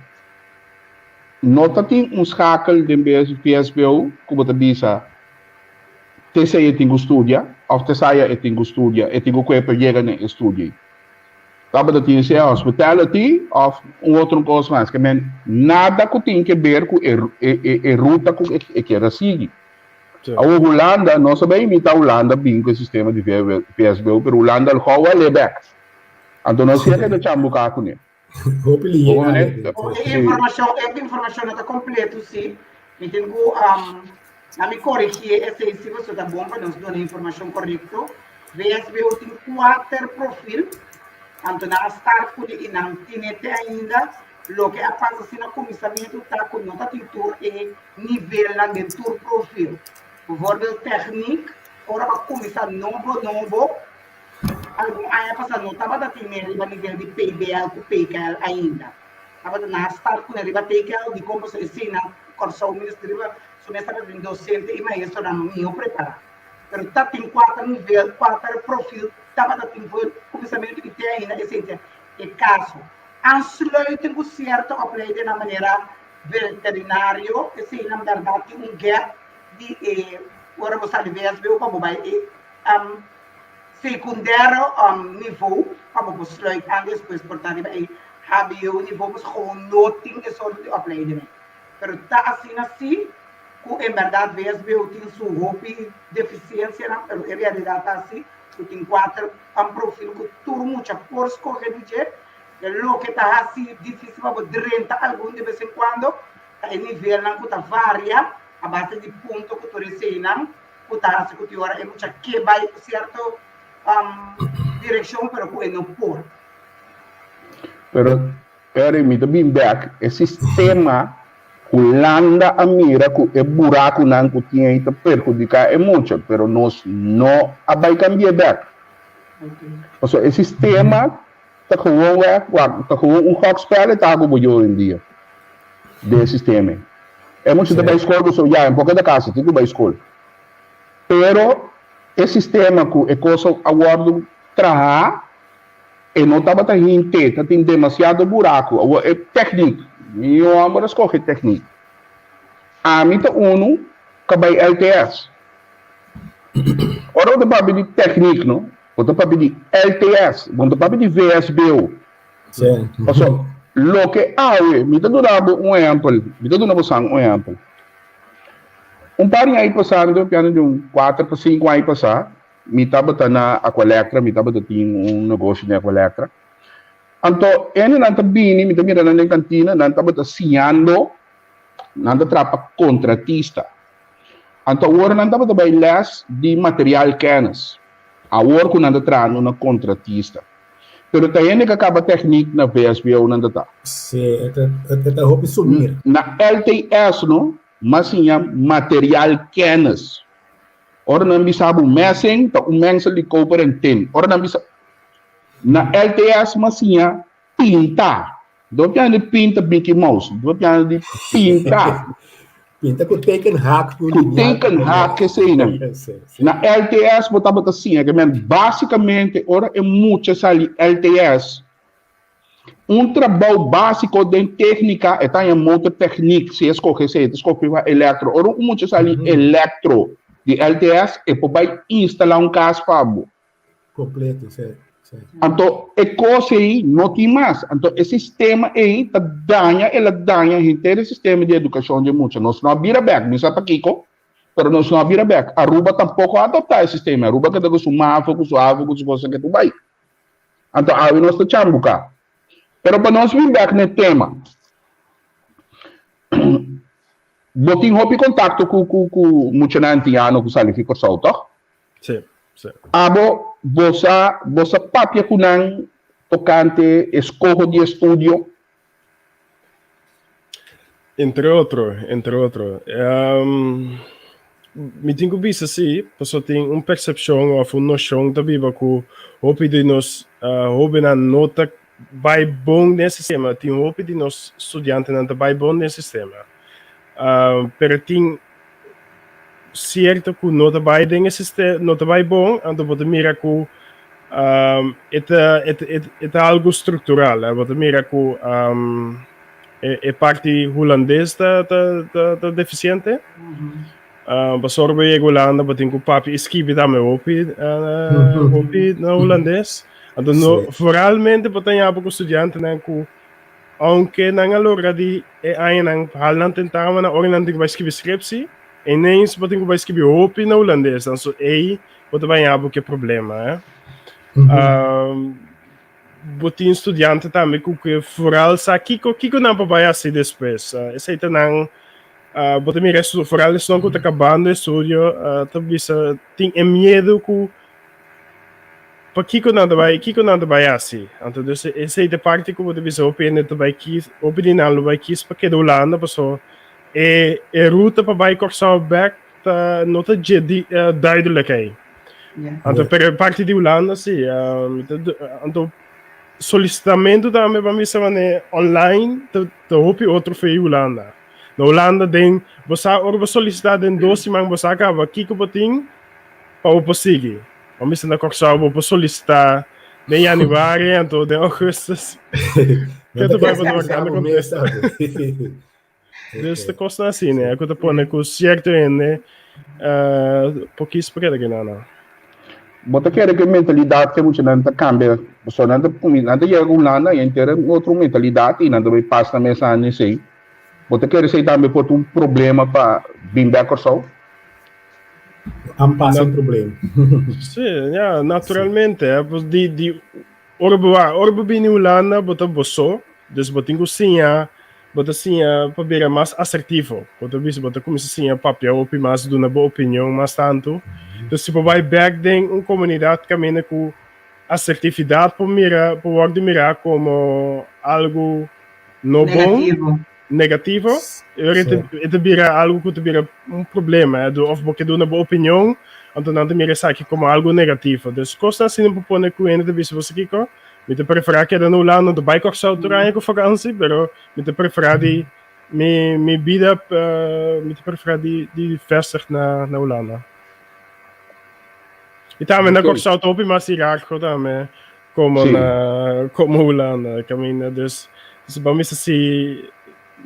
No ta tin un schakel den VSBO ku bo ta bisa t'esei e tin ku studia òf t'esaya e tin ku studia, e tin ku kue pa yega na e studio ei. Tabata tin sea hospitality òf un otro kos mas. Ke men nada ku tin ke ber ku e e ruta ku e kier a sigui. Awor Hulanda, nos a bai imita Hulanda bin ku e sistema di VSBO pero Hulanda al gou a le bèk. Anto nos siempre ta chambuká kuné. Hopi liye Bo na meneer, lebe. E sí. informashon, e informashon no ta kompleto sí. Mi tin ku um, na mi korigí esei sí, pasobra ta bon pa nos duna informashon korekto. VSBO tin kuater profil, anto nan a start ku di i nan tine te ainda. Loke a pasa si na kuminsamentu ta ku no ta tin tur e nivelnan den tur profil. Bijvoorbeeld techniek, ora bo a kuminsá nobo nobo, Algun aña pasá no tabata tin e riba nivel di PBL ku PKL ainda. Tabata nan a start kuné riba TKL dikon pasobra esei nan Kòrsou mes riba su mes tabata tin dosente i maestronan mihó prepará. Pero ta tin kuater nivel, kuater profil tabata tin for kuminsamentu i te ainda esei ta e kaso. Aansluiting ku sierto opleidingnan manera veterinario eseinan bèrdat tin un gèp di e ora bo sali VSBO pa bo bai e Secundaire niveau pa bo por sluit aan despues por ta riba e hbo niveau pasobra gewoon no tin e sorto di opleidingen. Pero ta asina si cu en berdad VSBO tin su hopi deficiencianan pero e realidad ta asi cu tin cuater profil cu tur mucha por scoge di dje. E loke ta haci dificil pa bo drenta algun de bes en cuando ta e nivelnan cu ta varia a base di punto cu tur eseynan. ku ta hasi ku tin ora e mucha ke bai sierto direkshon pero ku e no por. Pero Erwin mi ta bin bek e sistema Hulanda a mira ku e burakunan ku tin ei ta perhudiká e mucha pero nos no a bai kambi'é bek. Pasobra e sistema ta gewoon wak wak ta gewoon un gokspel e ta ku bo yu oyendia den e sistema ei. E mucha ta bai skol pasobra ya e poco ta kasa tin ku bai skol. Pero e sistema ku e kos a wòrdu traha e no tabata hinte, ta tin demasiado buraku. Awor e teknik, mi hòmber a skohe teknik. Ami ta unu ku a bai LTS. Ora bo ta papia di techniek no, bo ta papia di LTS, bo no ta papia di VSBO. Paso loke awe, mi ta duna bo un ehempel, mi ta duna bosan un ehempel. Un par di aña pasá, mi ta papiando di un kuater pa sinku aña pasá, mi tabata na Aqualectra, mi tabata tin un negoshi den Aqualectra. Anto hendenan ta bini, mi ta mira nan den kantina, nan tabata siñando, nan ta traha pa kontratista. Anto awor nan tabata bai les di material kennis, awor ku nan ta trahando na kontratista. Pero ta hende ku a kaba teknik na VSBO nan ta ta. Sí, e ta, e ta hopi sumir. Na LTS no, mas siña material kennis. Ora nan bisa bo messing, ta un mengsel di koper en tin. Ora nan bisa na LTS mas siña pinta. Dor piano di pinta Mickey Mouse, dor piano di pinta. Pinta ku tekenhaak ku Ku tekenhaak eseinan. Na LTS bo tabata siña ke men basikamente ora e mucha sali LTS un trabou basiko den teknika e ta haña motortechniek si e skohe esei e ta skohe pa elektro. Ora un mucha sali elektro di LTS e por bai instala un kas pa bo. Completo, sí, sí. Anto e kos ei no tin mas. Anto e sistema ei ta daña, el a daña henter e sistema di edukashon di e mucha. Nos no a bira bèk, mi sa pakiko, pero nos no a bira bèk. Aruba tampoko a adoptá e sistema. Aruba a keda ku su mafo, ku su havo, ku su kosnan ke tur bai. Anto awe nos ta chambuká. Pero pa nos bin bèk na e tema, bo tin hopi kontakto ku ku ku muchanan antiano ku sali fi Kòrsou, tòg? Sí, sí. Abo, bo sa, bo sa papia ku nan tokante eskoho di estudio? Entre otro, entre otro. Um, mi tin ku bisa sí, pasobra tin un persepshon òf un noshon ta biba ku hopi di nos uh, hóbennan no ta bai bon den e sistema. Tin hopi di nos studiantenan ta bai bon den e sistema. Uh, pero tin sierto ku no ta bai den e sistema, no ta bai bon, anto bo ta mira ku um, e ta, e, e, e ta algo struktural. Eh? Bo ta mira ku um, e, e parti hulandes ta, ta, ta, ta defisiente. Mm -hmm. Uh, pasobra bo yega Hulanda, bo tin ku papia i skibi tambe hopi, uh, hopi na hulandes. Anto no, sí. Vooralmente bo ta ñapa ku studiantenan ku Aunke nan a logra di e añanan hal nan tentama na ora nan tin ku bai skibi skripsi, ineens bo tin ku bai skibi hopi na hulandes, dan so ei bo ta bai haña bo ke problema. Eh? Bo tin studiante tambe ku ke foral sa kiko kiko nan por bai hasi despues. Esei ta nan bo ta mira foral esnan ku ta kabando estudio ta bisa tin e miedu ku Pakiko nan ta bai, kiko nan ta bai hasi? Anto dus esei ta e parti ku bo ta bisa hopi hende ta bai kis, hopi di nan lo bai kis pa keda Hulanda paso e e ruta pa bai Kòrsou bèk ta no ta dje di duidelijk ei. Anto pero e parti di Hulanda si, mi ta anto solisitamentu tambe pa mi bisa manera online ta ta hopi otro fe Hulanda. Na Hulanda den bo sa ora bo solisitá den dos siman bo sa kaba kiko bo tin pa bo por sigui. Bo mester na Kòrsou bo por solisitá den yanüari anto den ougùstus. Ke ta bai pa ta wak kontesta. Dus ta kosnan asina ku ta pone ku sierto hende por kis pa keda kinan. Bo ta kere ku e mentalidat ku e muchanan ta kambia? Pasobra nan ta kuminsá, nan ta yega Hulanda i henter un otro mentalidat i nan ta bai pas nan mes aña esei. Bo ta kere esei tambe por ta un problema pa bin bèk Kòrsou? Aanpassen no probleem. Sí, ja, naturalmente. Sí. Pues di, di, ora bo, ora bo bini Hulanda, bo ta bo so, dus bo tin ku siña, bo ta siña pa bira mas asertivo. Bo ta bisa, bo ta kuminsá siña papia hopi mas, duna bo opinion mas tantu. Dus si bo bai bèk den un komunidat kaminda ku asertividat por mira, por wòrdu mirá komo algu no bon. Negativo. Negativo, e ta, e ta bira algo ku ta bira un problema, eh, of bo ke duna bo opinion, anto nan ta mira esaki komo algo negativo. Dus kosnan asina por pone ku hende ta bisa bo sa kiko, mi ta preferá keda na Hulanda, no ta bai Kòrsou tur aña ku vakansi, pero mi ta preferá di mi mi bida, mi ta preferá di di vestig na na Hulanda. I tambe na Kòrsou ta hopi mas hierarko tambe. Como sí. na como Hulanda caminda dus dus bo mester si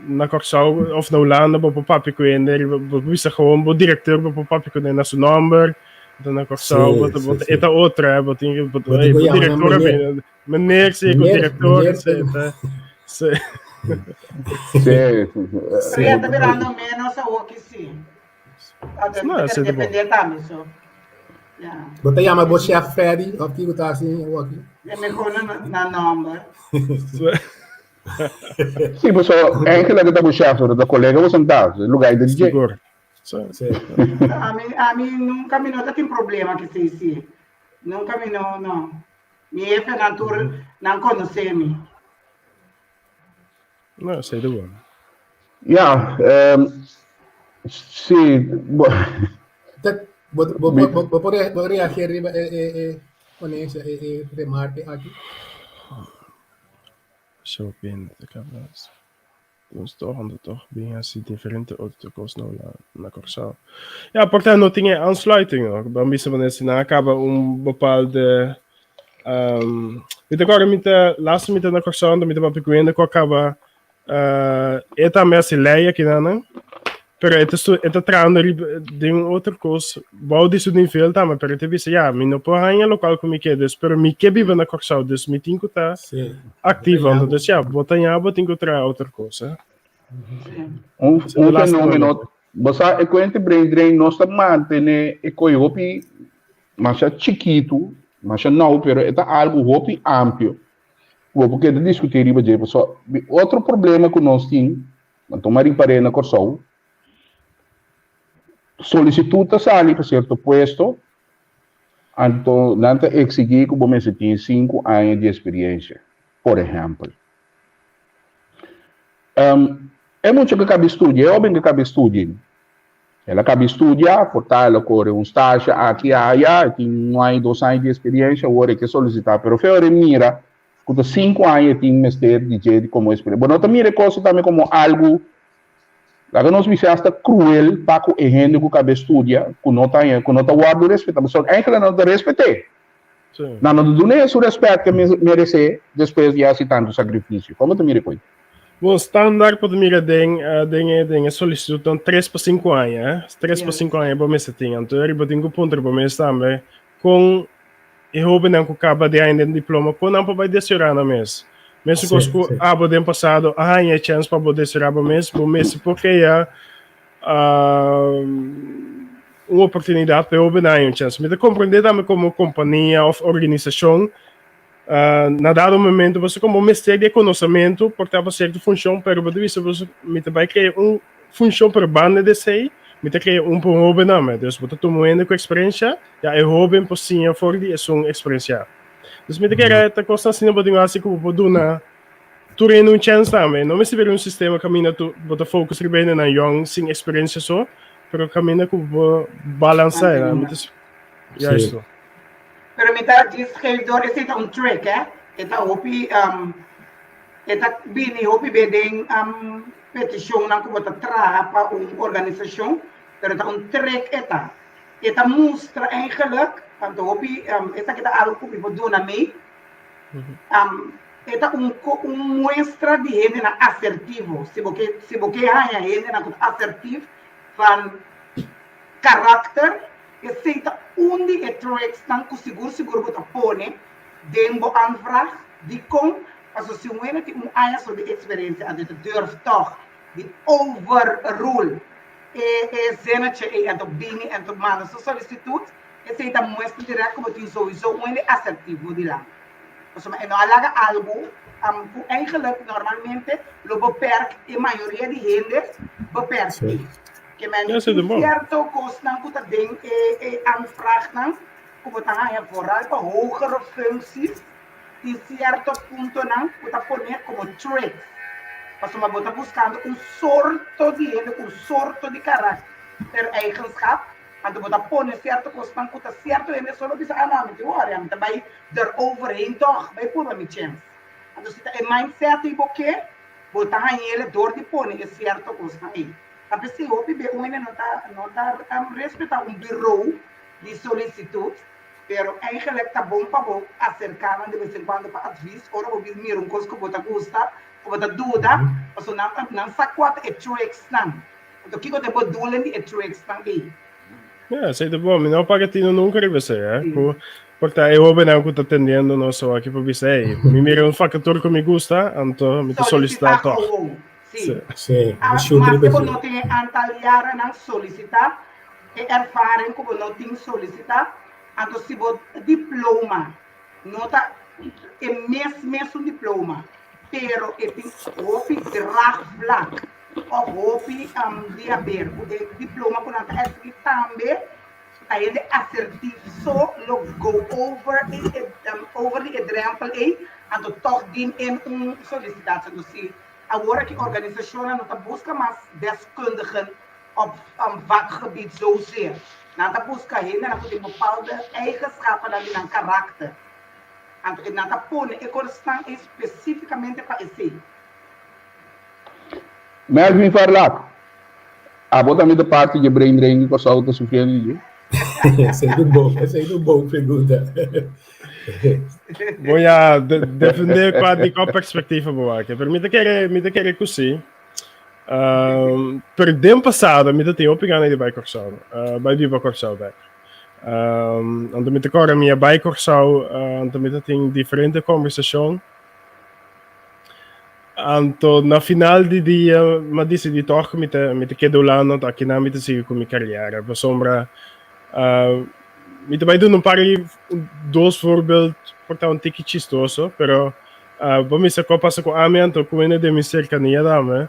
na Kòrsou of na Hulanda bo por papia ku hende bo por bisa gewoon bo direkteur bo por papia kuné na su nòmber. Bo ta na Kòrsou, bo ta, bo ta, e ta otro, eh, bo tin bo ta, bo direktor a bini, meneer si, ku direktor, si, ta, si. Si. Pero ya ta birando menos awoki si. No, si ta bon. Depende tambe so. Ya. Bo ta yama bo chef Freddy of kiko ta hasi awoki? E mehor na na nomber. Sí, paso eigenlijk ta bo chef, pero ta colega bo sentá, lugar di dje. Sigur. Sí. Ami, ami nunca mi no ta tin problema cu esey sí. Nunca mi no, no. Mi jefenan tur, nan conoce mi. No, esey ta bon. Ja, sí, bo. Bo, bo, bo, bo por bo reageer riba e, e, e ponencia, e, e remarke aki? Zo bin, ik heb dat. Nos toch, ando toch bin hasi diferente otro kos nou na, na Kòrsou. Ja, por ta no tin e aansluiting hoor. Ban bisa wanneer si nan a kaba un bepaalde um, mi ta kòrda mi ta laatste mi ta na Kòrsou anto mi ta papia ku hende ku a kaba uh, e tambe hasi lei akinan Pero e ta stu e ta trahando riba den un otro kos bou di su nivel tambe, pero e ta bisa ya, mi no por haña lokual ku mi ke, dus pero mi ke biba na Kòrsou, dus mi tin ku ta Sí. aktivo. Anto dus ya, bo ta ña bo tin ku traha otro kos, eh. Un, Esei ta un lástima fenómeno, loke. bo sa e kuente brain drain nos ta mantene e koi hopi masha chikitu, masha nou, pero e ta algu hopi amplio. Bo por keda diskutí riba dje, pasobra otro problema ku nos tin Nan tuma ripar'é na Kòrsou. Solisitut ta sali pa sierto puesto, anto nan ta eksigí ku bo mester tin sinku aña di eksperiensha, por ehèmpel. E mucha ku kaba di studia, e hóben ku kaba di studia, el a kaba di studia, por ta el a kore un stasha aki aya, e tin un aña, dos aña di eksperiensha, awor e ke solisitá, pero fe ora e mira ku ta sinku aña e tin mester di dje di komo esperia. Bo no ta mira e kosa tambe komo algu, laga nos bisa asta kruel pa ku e hende ku kabe studia ku no ta ku no ta wòrdu respetá, pasobra eigenlijk nan no ta respet'é. Nan no ta dun'é su rèspèt ku e meresé despues di hasi tantu sakrifisio. Komo bo ta mira e koi? Bon, standaard por ta mira den den e den e solisitutnan tres pa sinku aña, eh. Tres pa sinku aña bo mester tin. Anto bo tin ku puntra bo mes tambe kon e hóbennan ku kaba di haña den diploma, kon nan por bai deseorá nan mes? Mesun kos ku abo den pasado a haña e chèns pa bo deseorá bo mes, bo mester por krea un oportunidat pa e hóbennan haña un chèns. Mi ta komprendé tambe komo kompania òf organisashon na dado momento boso komo mester di e konosementu por ta pa sierto funshon, pero bo ta bisa boso mi ta bai krea un funshon pero banda di esei mi ta krea un pa un hóbennan mes. Dus bo ta tuma un hende ku eksperensia. Ya e hoben por siña for di esun eksperensia. Dus mi ta kere ta kosnan asina bo tin hasi ku bo por duna tur hende un chèns tambe. No mester bira un sistema kaminda tu bo ta focus riba hendenan yòn sin eksperensia so, pero kaminda ku bo por balansá e. Mi ta Sí. Pero mi ta djis geef door esei ta un trick eh. E ta hopi e ta bini hopi be den petishonnan ku bo ta traha pa un organisashon, pero ta un trick e ta. E ta mustra eigenlijk, tanto hopi, esaki ta algo ku mi por duna mei, e ta un un muestra di hendenan asertivo. Si bo ke si bo ke haña hendenan ku ta asertif van karakter, esei ta un di e traitsnan ku sigur sigur bo ta pone den bo aanvraag. Dikon? Pasobra si un hende tin un aña so di eksperensia anto e ta durf tòg di overrule E e zinnetje ei anto bini anto manda su solicitud, esei ta muestra direct ku bo tin souiso un hende asertivo dilanti. Pasobra e no a laga algu ku eigenlijk normalmente lo beperk e mayoria di hende beperk ei. Ke men Ja, tin sierto kosnan ku ta den e e aanvraagnan ku bo ta haña vooral pa hogere functies tin sierto puntonan ku ta pone komo traits, pasobra bo ta buskando un sorto di hende ku un sorto di karakter, eigenschap, anto bo ta pone sierto kosnan ku ta sierto hende solo bisa, ah no, ami tin wòri, ami ta bai deroverheen tòg, bai purba mi chèns. Anto si ta e mindset ei bo ke, bo ta hañ'el dor di pone e sierto kosnan ei. Ta p'esei hopi be un hende no ta no ta respetá un birou di solisitut. Pero eigenlijk ta bon pa bo acerca nan de bes en cuando pa advies ora bo bin mira un cos cu bo ta gusta o bo ta duda, pasobra nan ta nan sa cua ta e tricks nan. Anto kico ta e bedoeling di e tricks nan ey? Ja, esei ta bon. Mi no paga tino nunca riba esei, eh. Ku por ta e hobennan ku ta tendiendo nos so aki por bisa, hey, mi mira un vacature ku mi gusta, anto mi ta Solicita solicita tog. gewoon. Sí, Sí. sí, Ah, mi shoot maske riba bo esei. no tin e aantal jarennan, solicita. E ervaring ku bo no tin, solicita. Anto si bo diploma no ta e mes mesun diploma, pero e tin hopi draagvlak of hopi di haber ku e diploma ku nan ta exigi tambe, ta hende asertief so lo go over e over di e drempel ei, anto tòg dien in un solisitatie. Anto si awor aki organisashonnan no ta buska mas deskundigen op vakgebied zozeer, nan ta buska hendenan ku tin bepaalde eigenschapennan di nan karakter. Anto nan ta pone e kosnan ei spesífikamente pa esei. Melvin Varlack, abo tambe ta parti dje brain drain ku Kòrsou ta sufriendo di dje? Esei ta un bon, esei ta un bon pregunta. Bo ya defende kua di kua perspektiva bo wak. Pero mi ta kere, mi ta kere ku si. Um, pero den pasado mi ta tin hopi gana di bai Kòrsou, bai biba Kòrsou bek. Um, anto mi ta kòrda mi a bai Kòrsou, anto mi ta tin diferente kombersashon. Anto na final di dia m'a disidí tòg ku mi ta mi ta keda Hulanda anto akinan mi ta sigui ku mi kariera pasobra mi ta bai duna un par di dos voorbeeld por ta un tiki chistoso pero bo mester ku a pasa ku ami anto ku hende den mi serkania tambe.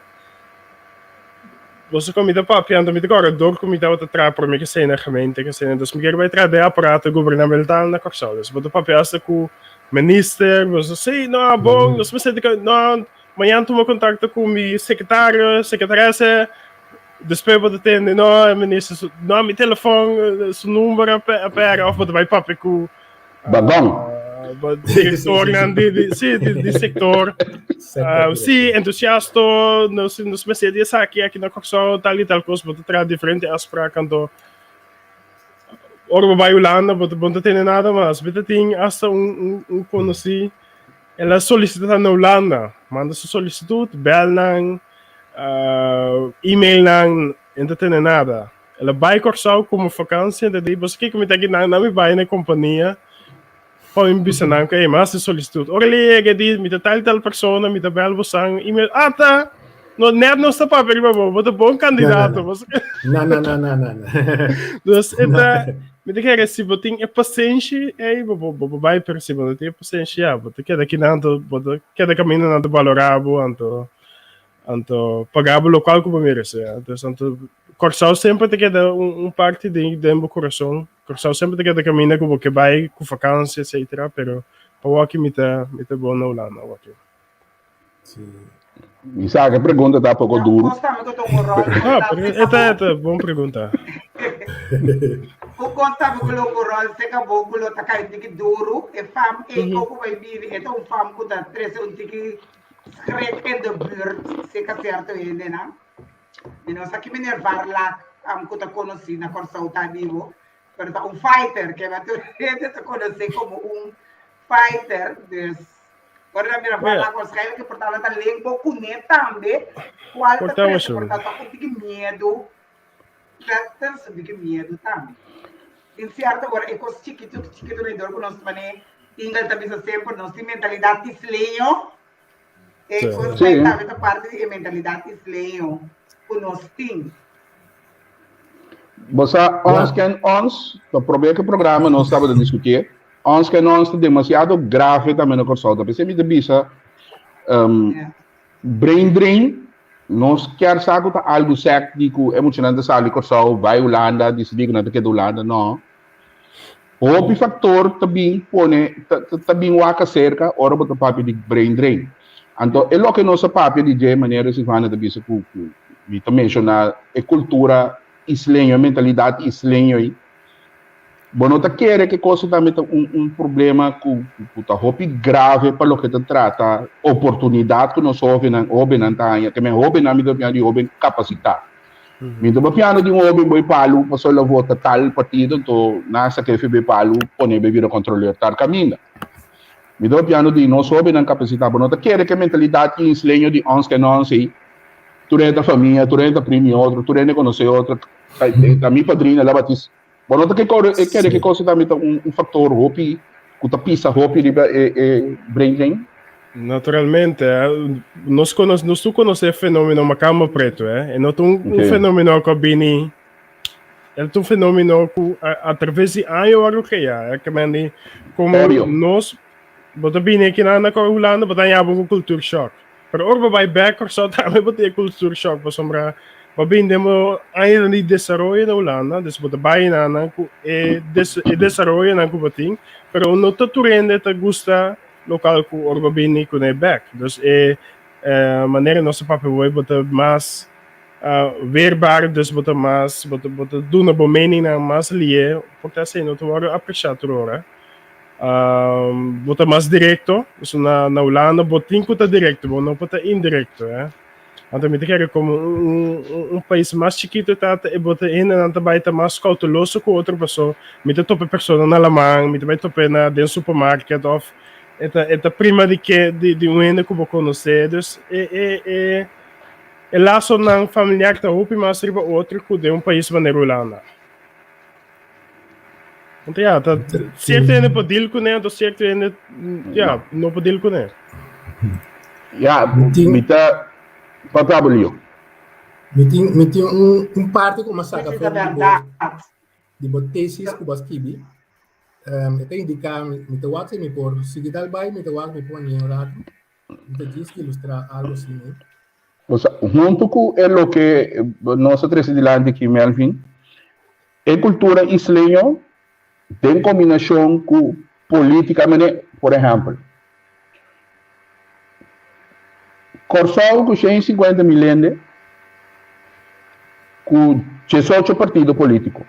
Boso ku mi ta papia anto mi ta kòrda dor ku mi tabata traha promé ke esei na gemeente ke esei dus mi kere bai traha den aparato gubernamental na Kòrsou dus bo ta papia asta ku minister boso si no bon nos mester di no mañana tuma kontakto ku mi sekretario sekretarese despues bo ta tende no e minister su no mi telefòn su number a pèrdè òf bo ta bai papia ku Bagon. Directornan di, di, sí, di, di sector. Sí, entusiasto, nos, nos mester di esaki aki na Kòrsou, tal i tal kos, bo ta traha diferente afspraak anto ora bo bai Hulanda bo bo no ta tene nada mas. Mi ta tin hasta un, un, un konosí, el a solisitá na Hulanda, manda su solisitut, bèl nan, email nan, e no ta tene nada. El a bai Kòrsou komo vakansia, ta di, Boso kiko mi ta aki nan, nan mi bai na e kompania pa mi bisa nan ku, ey, mi a hasi solisitut. Ora el a yega, e di, mi ta tal i tal persona, mi ta bèl bosan email. Ata! No, nèt nos ta papia riba bo, bo ta bon kandidato. Boso ke. Na, na, na, na, na, na. Dus e ta, mi ta kere si bo tin e pasenshi, ey, bo bo bo bai, pero si bo no tin e pasenshi, ya, bo ta keda akinan, anto bo ta keda kaminda nan ta balorá bo, anto Anto paga bo lokual ku bo merese. Dus anto Kòrsou semper ta keda un un parti den den bo kurason. Kòrsou semper ta keda kaminda ku bo ke bai ku vakansia etsetera, pero pa wòki mi ta mi ta bon na Hulanda wòki. Sí. Mi sa ku e pregunta ta poko duru. No, pero e ta e ta bon pregunta. Un kos tambe ku lo ròl seka bo ku lo ta kai un tiki duru, e fam ei ku bai bini e ta un fam ku ta trese un tiki Schrik in de buurt, seka sierto hendenan. Mi no sa ki meneer Varlack am ku ta konosí na Kòrsou ta bibo, pero ta un fighter, ke ma tur hende ta konosé komo un fighter. Dus, ora nan mira Varlack waarschijnlijk e por tabata link bo kuné tambe, kual ta trese por ta un tiki miedu Ta un tiki miedu tambe. Tin sierto ora e kos chikitu chikitu na dor ku nos manera Ingel ta bisa semper nos tin mentalidat isleño. E kos ei tambe ta parti di e mentalidat isleño ku nos tin. Bo sa ons ken ons, ta promé ku programa nos tabata diskutié, ons ken ons ta demasiado grave tambe na Kòrsou. Ta p'esei mi ta bisa Brain drain, nos kier sa ku ta algu sèk di ku e muchanan ta sali Kòrsou bai Hulanda, disidí ku nan ta keda Hulanda, no. Hopi faktor ta bin pone, ta bin wak aserka ora bo ta papia di brain drain. Anto e loke nos a papia di dje manera Silvana ta bisa ku ku mi ta menshoná e kultura isleño, e mentalidat isleño ei. Bo no ta kere ku e kos tambe ta un un problema ku ku ta hopi grave pa loke ta trata oportunidat ku nos hobennan hobennan ta haña? Ke men hobennan mi ta papiando di hoben kapasitá. Mi ta papiando di un hoben bo e palu pasobra el a vota tal partido anto nan a saka e palu pone bo e bira kontroleur tal kaminda. Mi ta papiando di nos hobennan kapasitá. Bo no ta kere ku e mentalidat isleño di ons ke nons ei tur hende ta famia, tur hende ta primi otro, tur hende konosé otro, ta mi padrino el a batis. Bo no ta ke kore e kere ke kos tambe ta un faktor hopi ku ta pisa hopi riba e e brain drain? Naturalmente, nos konos nos tur konosé e fenomeno makamba pretu, eh. E no ta un un fenomeno ku a bini, e ta un fenomeno ku a traves di aña wòrdu kreá, eh. Ke men di komo nos bo ta bini aki nan na Hulanda bo ta haña bo ku cultuur shock. Pero ora bo bai bek Kòrsou tambe bo tin e cultuur shock pasobra bo bin den bo añanan di desaroyo na Hulanda, dus bo ta bai nan ku e e desaroyonan ku bo tin, pero no ta tur hende ta gusta lokal ku ora bo bini kuné bek. Dus e manera nos ta papia bo bo ta mas weerbaar, dus bo ta mas bo ta bo ta duna bo meningnan mas lié, por ta asina no ta wòrdu apresiá tur ora. Bo ta mas direkto, pasobra na na Hulanda bo tin ku ta direkto, bo no por ta indirekto, eh. Anto mi ta kere komo un un pais mas chikitu ta ta e bo ta hendenan ta bai ta mas kouteloso ku otro paso mi ta topa e persona na laman, mi ta bai topa e na den supermarket òf e ta e ta prima di ke di di un hende ku bo konosé, dus e e e e lasonan familiar ta hopi mas riba otro ku den un pais manera Hulanda. Anto ya, ta cierto hende por deal kuné, anto cierto hende ya, no por deal kuné. Ya, mi ta papia bo Leo. Mi tin, mi tin un, un parti ku mi a saka for di bo, di bo tesis ku bo a skibi. Um, e ta indiká, mi, mi ta wak si mi por sigui dal bai, mi ta wak mi por hañ'é un ratu. Mi ta djis ilustrá algu asina. Osea, huntu ku e loke nos a trese dilanti aki, Melvin, e kultura isleño den kombinashon ku polítika, mane, por ehèmpel, Kòrsou ku shen i sinkuenta mil hende ku diesocho partido polítiko.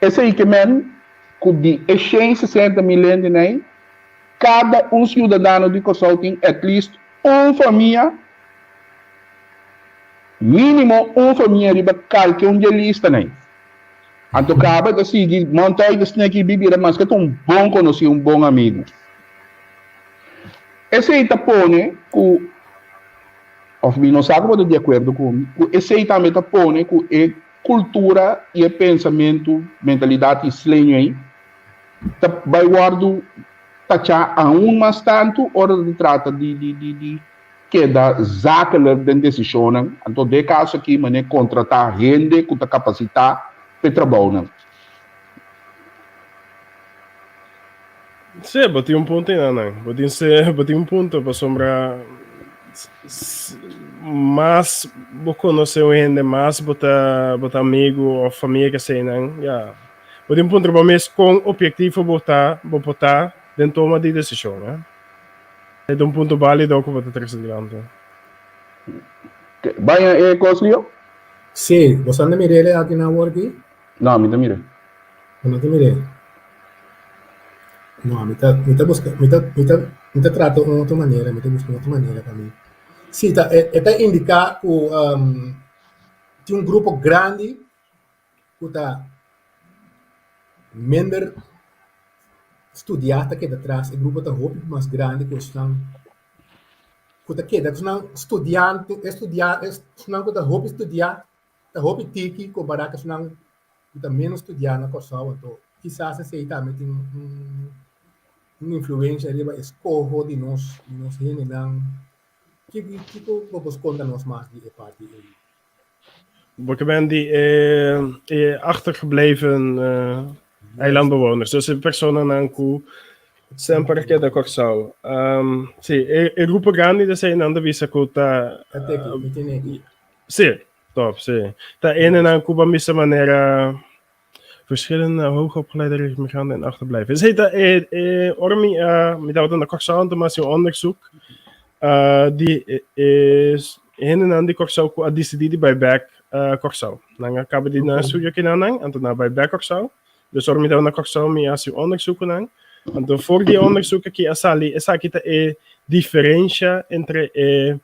Esei ke men ku di e shen i sesenta mil hendenan ei, Kada un siudadano di Kòrsou tin at least un famia, mínimo un famia riba kalke un di e listanan ei. Anto kaba ta sigui Montoy ta sneki i bibira maske ta un bon konosí, un bon amigu. Esei ta pone ku, òf mi no sa ku bo ta di akuerdo ku mi, ku esei tambe ta pone ku e kultura i e pensamentu, mentalidat isleño ei, ta bai wòrdu tachá aun mas tantu ora ta trata di di di di keda zakelijk den desishonnan. Anto den e kaso aki manera kontratá hende ku ta kapasitá pa e trabounan. Sí, bo tin un punto einan nan. Bo tin se, bo tin un punto pasobra mas bo konosé un hende, mas bo ta bo ta amigu òf famia keseinan, ya. Bo tin puntra bo mes kon objektivo bo ta, bo por ta den toma di desishon, eh. E ta un punto bálido ku bo ta trese dilanti. Baña e kos, Leo? Sí, bo sa anda mir'é aki na awor aki? No, mi ta mir'é. Bo no ta mir'é? No, mi ta, mi ta buska, mi ta, mi ta, mi ta trata un otro manera, mi ta buska un otro manera pa mi. Sí, ta, e, e ta indiká ku tin un grupo grandi ku ta minder studiá ta keda tras, e grupo ta hopi mas grandi ku esnan ku ta keda. Esnan studiante, estudiá, esnan ku ta hopi studiá ta hopi tiki kompará ku esnan ku ta ménos studiá na Kòrsou. Anto kisas esei tambe tin un influensia riba e skoho di nos di nos hendenan. Kiko kiko bo por konta nos mas di e parti ei? Bo ke ben di e e achtergebleven eilandbewoners, dus e personanan ku semper a keda Kòrsou. Si, e e grupo grandi di eseinan ta bisa ku ta. Ta teki, mi tene aki. Si, top, si. Ta enenan ku bo a misa manera verschillende hoogopgeleide migranten en achterblijven. Esei ta e e ora mi a mi tabata na Kòrsou anto mi a hasi un onderzoek di e e hendenan di Kòrsou ku a disidí di bai bèk Kòrsou. Nan a kaba di nan estudio kinanan anto nan a bai bèk Kòrsou. Dus ora mi tabata na Kòrsou mi a hasi un onderzoek ku nan. Anto for di e onderzoek aki a sali esaki ta e diferensha entre e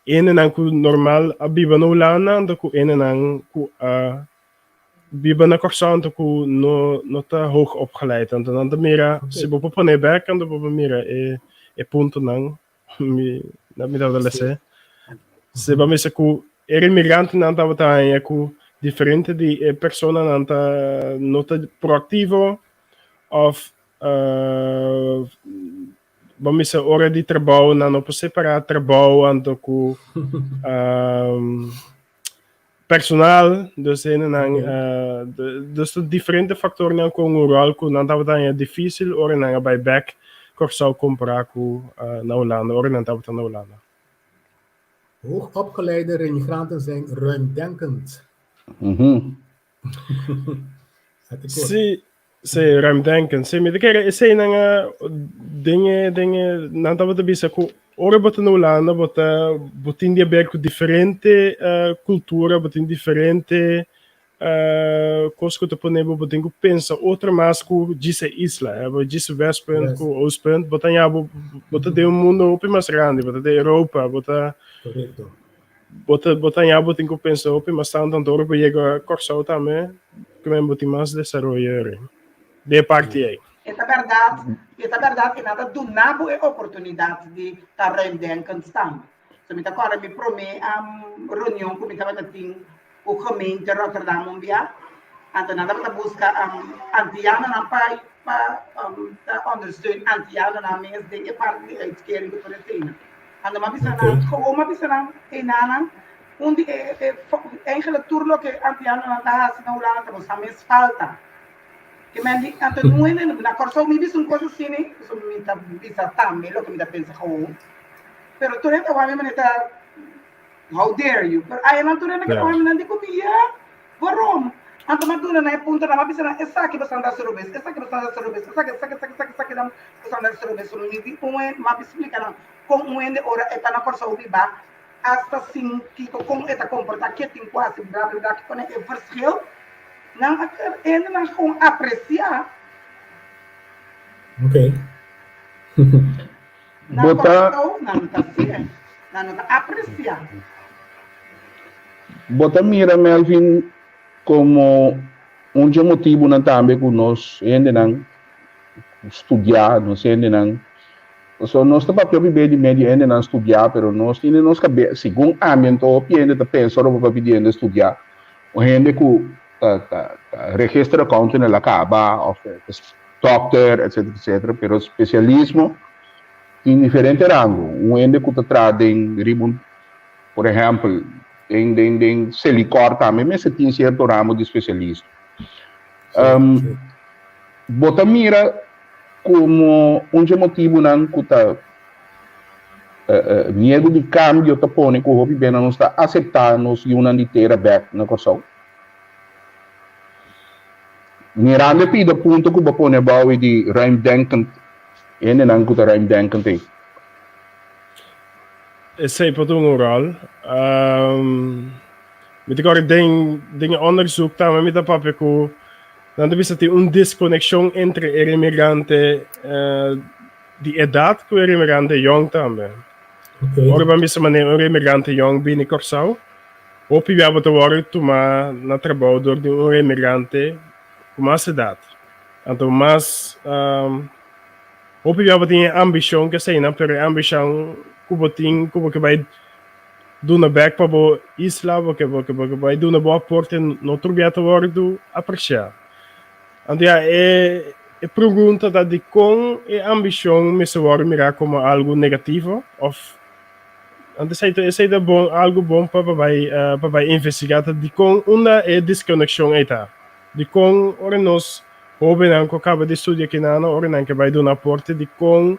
Hendenan ku normal a biba na Hulanda anto ku hendenan ku a biba na Kòrsou anto ku no no ta hoog opgeleid. Anto nan ta mira, si bo por pone bèk anto bo por mira e e puntonan mi mi tabata lese. Si bo a misa ku. E remigrantenan tabata haña ku diferente di e personanan ta no ta proaktivo òf bo mester ora di trabou nan no por separá trabou anto ku personal, dus hendenan dus ta diferente faktornan ku un ròl ku nan tabata haña difísil ora nan a bai bèk Kòrsou kompará ku na Hulanda ora nan tabata na Hulanda. Hoogopgeleide remigranten zijn ruimdenkend. Sí, sí, ruimdenkend. Sí, mi ta kere eseinan a den e den e nan tabata bisa ku ora bo ta na Hulanda bo ta bo tin di haber ku diferente kultura, bo tin diferente Kos ku ta pone bo bo tin ku pensa otro mas ku djis e isla, eh, bo djis Westpunt ku Oostpunt, bo ta ña bo bo ta den un mundo hopi mas grandi, bo ta den Europa, bo ta Correcto. bo ta bo ta ña bo tin ku pensa hopi mas tantu, anto ora bo yega Kòrsou tambe ku bo tin mas desaroyo eri den e parti ei. E ta bèrdat, e ta bèrdat e nan ta duna bo e oportunidat di ta ruimdenkend tambe. So mi ta kòrda mi promé reunion ku mi tabata tin ku gemeente Rotterdam un bia, anto nan tabata buska antianonan pa pa ta ondersteun antianonan mes den e parti di uitkering ku tur eseinan. Anto mi a bisa nan, gewoon mi a bisa nan, hey nannan, un di e e eigenlijk tur loke antianonan ta hasi na Hulanda ta boso mes falta. Ke men di, anto no hende na Kòrsou mi bisa un kos asina, pasobra mi ta bisa tambe loke mi ta pensa gewoon. Pero tur hende ta wak mi manera ta How dare you? Pero ayanan tur hende ke wak mi nan di ku mi, ya, waarom? Anto mi a duna nan e puntonan, mi a bisa nan esaki boso a hasi robes, esaki boso a hasi robes, esaki, esaki, esaki, esaki, esaki nan boso a hasi robes. So mi di un hende, mi a splika nan kon un hende ora e ta na Kòrsou biba, asta sin kiko, kon e ta komportá, ke tin ku hasi, bla bla bla, kiko nan e verschil. Nan a hendenan gewoon apresiá. Okay. Na Kòrsou nan no ta hasié, nan no ta apresiá. Bo ta mira Melvin komo un dje motibunan tambe ku nos hendenan studiá, nos hendenan, pasobra nos ta papia hopi be di medio hendenan studiá, pero nos tin den nos kabes, segun ami anto hopi hende ta pensa ora bo papia di hende studiá, un hende ku ta ta register accountant el a kaba òf Dokter, etcetera, etcetera, pero spesialismo tin diferente rango. Un hende ku ta traha den riba un, por ehèmpel, den den den Selikor tambe mester tin sierto ramo di spesialismo. Bo ta mira komo un dje motibunan ku ta miedu di kambio ta pone ku hopi bena nos ta aseptá nos yunan di tera bèk na Kòrsou? Mirando e pida punto ku bo pone abou i di ruimdenkend, hendenan ku ta ruimdenkend ei. Esei por dunga un ròl. Mi ta kòrda den den e onderzoek tambe mi ta papia ku nan ta bisa tin un deskonekshon entre e remigrante di edat ku e remigrante yòn tambe. Ora bo a bisa manera un remigrante yòn bini Kòrsou, Hopi bia bo ta wòrdu tumá na trabou dor di un emigrante ku mas edat. Anto mas hopi bia bo tin e ambishon ku eseinan, pero e ambishon ku bo tin ku bo ke bai duna bèk pa bo isla, bo ke bo ke bo ke bai duna bo aporte no tur bia ta wòrdu apresiá. Anto ya e e pregunta ta dikon e ambishon mester wòrdu mirá komo algu negativo òf Anto esei ta esei ta bon algu bon pa pa bai pa bai investigá ta dikon unda e diskonekshon ei ta. Dikon ora nos hóbennan ku a kaba di studia kinan ora nan ke bai duna aporte dikon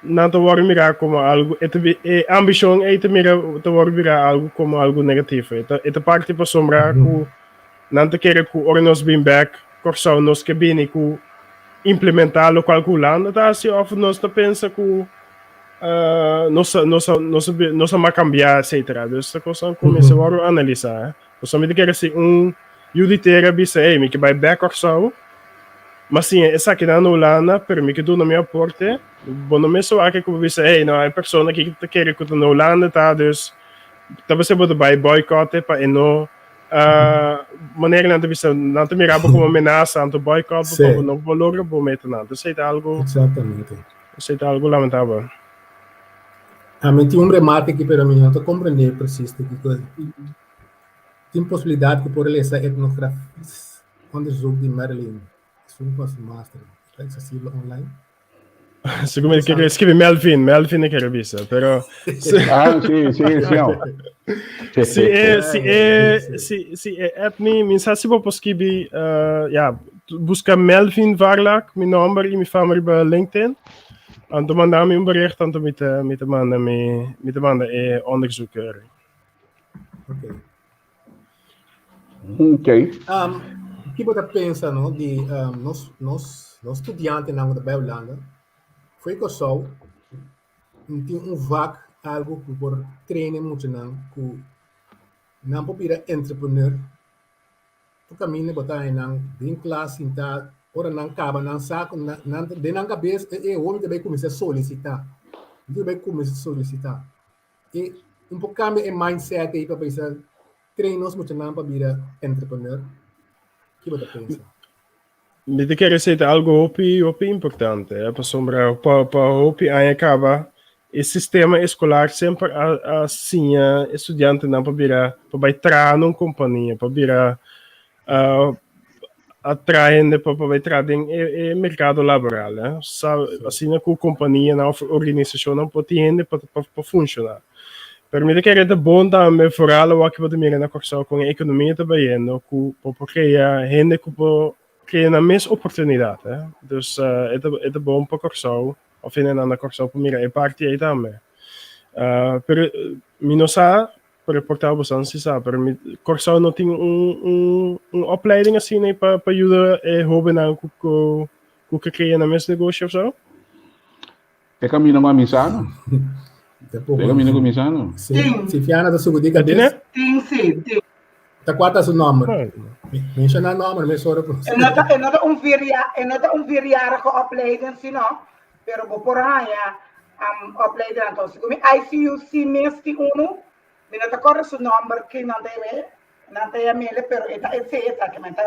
nan ta wòrdu mirá komo algu e ta e ambishon ei ta mira ta wòrdu mirá algu komo algu negativo. E ta e ta parti pasobra ku Nan ta kere ku ora nos bin bek Kòrsou nos ke bini ku implementá lokual ku Hulanda ta hasi òf nos ta pensa ku nos a nos a nos a nos a mak kambiá etsetera. Dus ta kosnan ku mester wòrdu analisá. Pasobra mi ta kere si un yu di tera bisa ey mi ke bai bek Kòrsou ma siña esakinan na Hulanda pero mi ke duna mi aporte bo no mester wak ku bo bisa ey no e persona aki ta kere ku ta na Hulanda ta dus ta bisa bo ta bai boycott pa e no Manera nan ta bisa, nan ta mira bo como amenaza, anto boycott bo pa bo no por logra bo metanan. Esei ta algo, Exactamente. esei ta algo lamentabel. Ami tin un remate aki pero mi no ta comprende precies di kiko. Tin posibilidad ku por lesa etnografisch onderzoek di Marilyn esun pa su master. Ta accesible online? Segun mi kere skibi Melvin, Melvin e kere bisa, pero Ah, sí, sí, sí. Si e si e si si e app mi mi sa si bo por skibi uh, ja, busca Melvin Varlak, mi nomber y mi fama riba LinkedIn. Anto manda mi un bericht, anto mi te mi te manda mi mi te manda e onderzoek. Okay. Ok. Um, ki bo ta pensa no di um, nos nos nos studiantenan ku ta bai Hulanda foi Kòrsou tin un vak algu ku por train e muchanan ku nan por bira entrepreneur tur kaminda bo ta haña nan den klas sintá ora nan kaba nan sa ku nan nan den nan kabes e e hopi ta bai kuminsá solisitá ta bai kuminsá solisitá. E un por cambia e mindset ei pa bisa train nos muchanan pa bira entrepreneur? Ki bo ta pensa? Mi ta kere esei ta algo hopi hopi importante, eh, pasobra pa pa hopi aña kaba e sistema eskolar semper a a siña e studiantenan pa bira pa bai traha na un kompania, pa bira a traha hende pa pa bai traha den e e merkado laboral, eh. Sa asina ku kompanianan òf organisashonnan por tin hende pa pa pa funshoná. Pero mi ta kere ta bon tambe foral awor ku bo ta mira na Kòrsou kon e ekonomia ta bayendo ku bo por krea hende ku por krea nan mes oportunidat, eh. Dus e ta e ta bon pa Kòrsou òf hendenan na Kòrsou por mira e parti ei tambe. Pero mi no sa Pero por ta bosan si sa, pero mi Kòrsou no tin un un un opleiding asina ei pa pa yuda e hóbennan ku ku ku ke krea nan mes negoshi òf so? E kaminda ku a misa no. E kaminda ku misa no. Si, si Fiana ta sugudí kabes. Tin si, tin. Ta kua ta su nòmber? Menshoná nòmber mesora ku. E no ta e no ta un vierja e no ta un vierjarige opleiding si no, pero bo por haña opleiding anto. Segun mi ICUC mes tin unu, mi no ta kòrda su nòmber ke nan ta yam'é, nan ta yam'é pero e ta esei esaki, men ta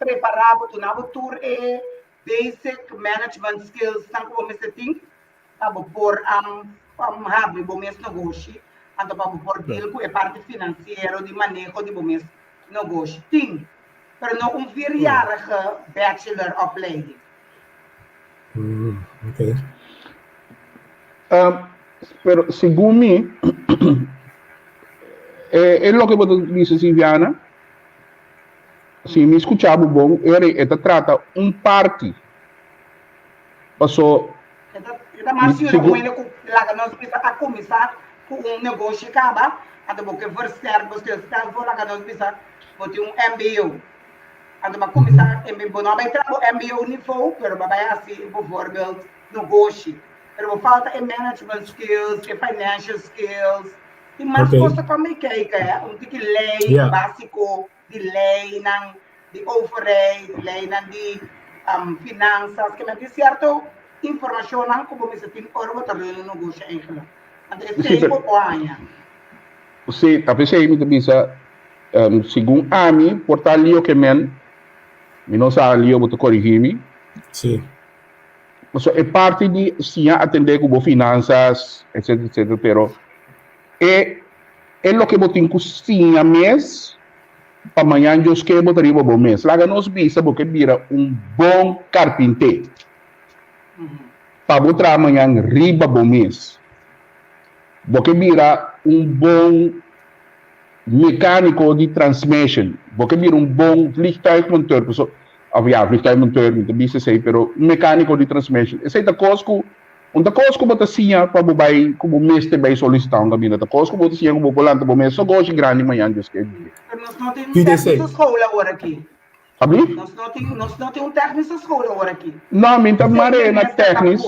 prepará bo, duna bo tur e basic management skills nan ku bo mester tin pa bo por habri bo mes negoshi, anto pa bo por deal ku e parti finansiero di maneho di bo mes negoshi. Tin, pero no un vierjarige bachelor opleiding. Okay. Pero segun mi, e loke bo ta bisa Silviana, si mi skucha bo bon, e ta trata un parti. Paso. E ta mas yuda un hende ku laga nos bisa a kuminsá ku un negoshi kaba, anto bo ke versterk bo skills. Stel for laga nos bisa bo tin un mbo, anto bo a kuminsá, bo no a bai traha bo mbo nivou, pero bo a bai hasi bijvoorbeeld negoshi. Pero bo falta e management skills, e financial skills, tin mas kos ta kòm kijk, un tiki lei básiko. di leinan di overheid, leinan di finansas, ke men tin sierto informashonnan ku bo mester tin ora bo ta run un negoshi eigenlijk. Anto esei bo por haña. Sí, ta p'esei mi ta bisa, segun ami por ta lio ke men, mi no sa lio bo ta korigí mi. Sí. Pasobra e parti di siña atendé ku bo finansas, etcetera, etcetera, pero e E loke bo tin ku siña mes pa mañan Dios ke bo ta riba bo mes. Laga nos bisa bo ke bira un bon karpinté pa bo traha mañan riba bo mes. Bo ke bira un bon mekániko di transmission. Bo ke bira un bon vliegtuigmonteur, paso, of ya, vliegtuigmonteur mi ta bisa esei, pero un mekániko di transmission. Esei ta kos ku Un ta kos ku bo ta siña pa bo bai ku bo mester bai solisitá un kaminda. Ta kos ku bo ta siña ku bo por lanta bo mes negoshi grandi mañan Dios ke dia. Pero nos no tin un tèknische school awor aki. Abli? Nos no tin, nos no tin un tèknische school awor aki. No, mi ta mar'é na tèknis.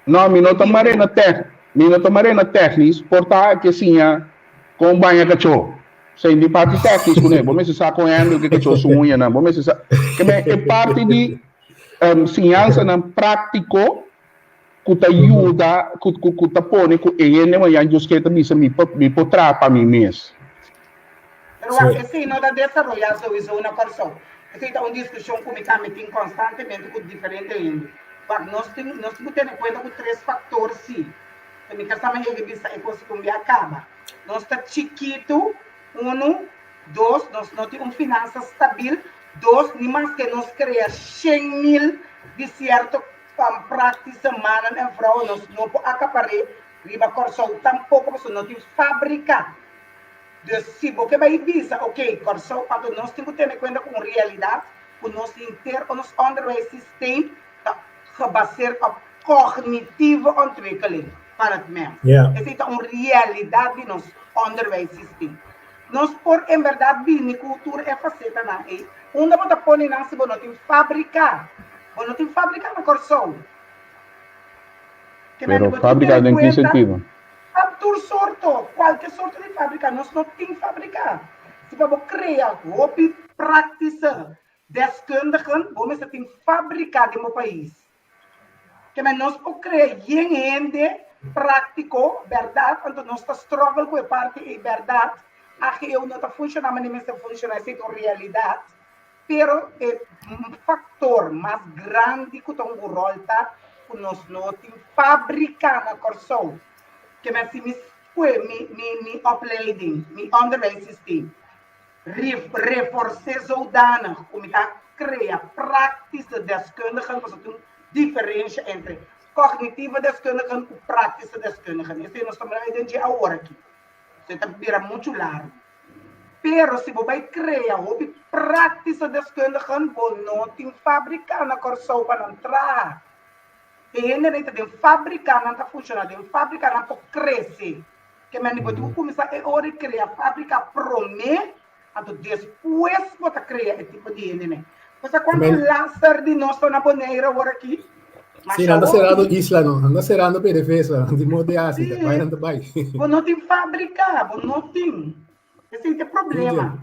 No, mi no ta mar'é na tèk, mi no ta mar'é na tèknis. Por ta ke siña kon baña kachó. Esei di parti tèknis kuné. Bo mester sa kon hèndel ke kachó su uñanan. Bo mester sa. Ke men e parti di siñansanan práktiko ku ta yuda, ku ku ta pone ku e hende mañan Dios ke ta bisa mi por mi por traha pa mi mes. Pero wak esei no ta desaroyá souiso na Kòrsou. Esei ta un diskushon ku mi tambe tin konstantemente ku diferente hende. Wak nos tin nos tin ku tene kuenta ku tres faktor si. Mi ka sa manera di bisa e kos ku mi a kaba. Nos ta chikitu, unu, dos, nos no tin un finansa stabil, dos, ni maske nos krea 100.000 di sierto praktische mannen en vrouwen, nos no por akapar'é riba Kòrsou tampoko pasobra no tin fábrika. Dus si bo ke bai bisa, oké, Kòrsou, anto nos tin ku tene kuenta ku un realidat ku nos henter o nos onderwijssysteem ta gebaseerd op cognitieve ontwikkeling van het mens. Esei ta un realidat di nos onderwijssysteem. Nos por en berdad bini ku tur e fasetanan ei. Unda bo ta pone nan si bo no tin fábrika? Bo no tin fábrika na Kòrsou. Ke Pero bo tin fábrika tene den ki kuenta sentido? pa tur sorto, kualke sorto di fábrika, nos no tin fábrika. Si pa bo krea hopi praktische Deskundigen, bo mester tin fabrika den bo pais. Keme nos por krea yen hende práktiko, bèrdat, anto nos ta struggle ku e parti ei, bèrdat, AGEU no ta funshoná manera mester funshoná, esei ta un realidat, pero e faktor mas grandi ku ta hunga un ròl ta ku nos no tin fabrika na Kòrsou. Keme si mi kue mi mi mi opleiding, mi onderwijssysteem, Reforsé zodanig ku mi ta krea praktische deskundigen, pasobra tin un diferensha entre kognitieve deskundigen ku praktische deskundigen. Esei nos ta mira den dje awor aki. Esei ta bira muchu largu. Pero si bo bai krea hopi praktische deskundigen, bo no tin fabrika na Kòrsou pa nan traha. E hendenan ta den fabrika, nan ta funshoná den fabrika, nan por krese. Ke men di bo tin ku kuminsá e ora di krea fábrika promé, anto despues bo ta krea e tipo di hendenan. Bo sa kuantu laster di nos ta na Bonaire awor aki? Sí, nan ta serando isla no, nan ta serando PDVSA, nan tin modo di hasi, ta bai nan ta bai. Bo no tin fábrika, bo no tin. Esei ta e problema.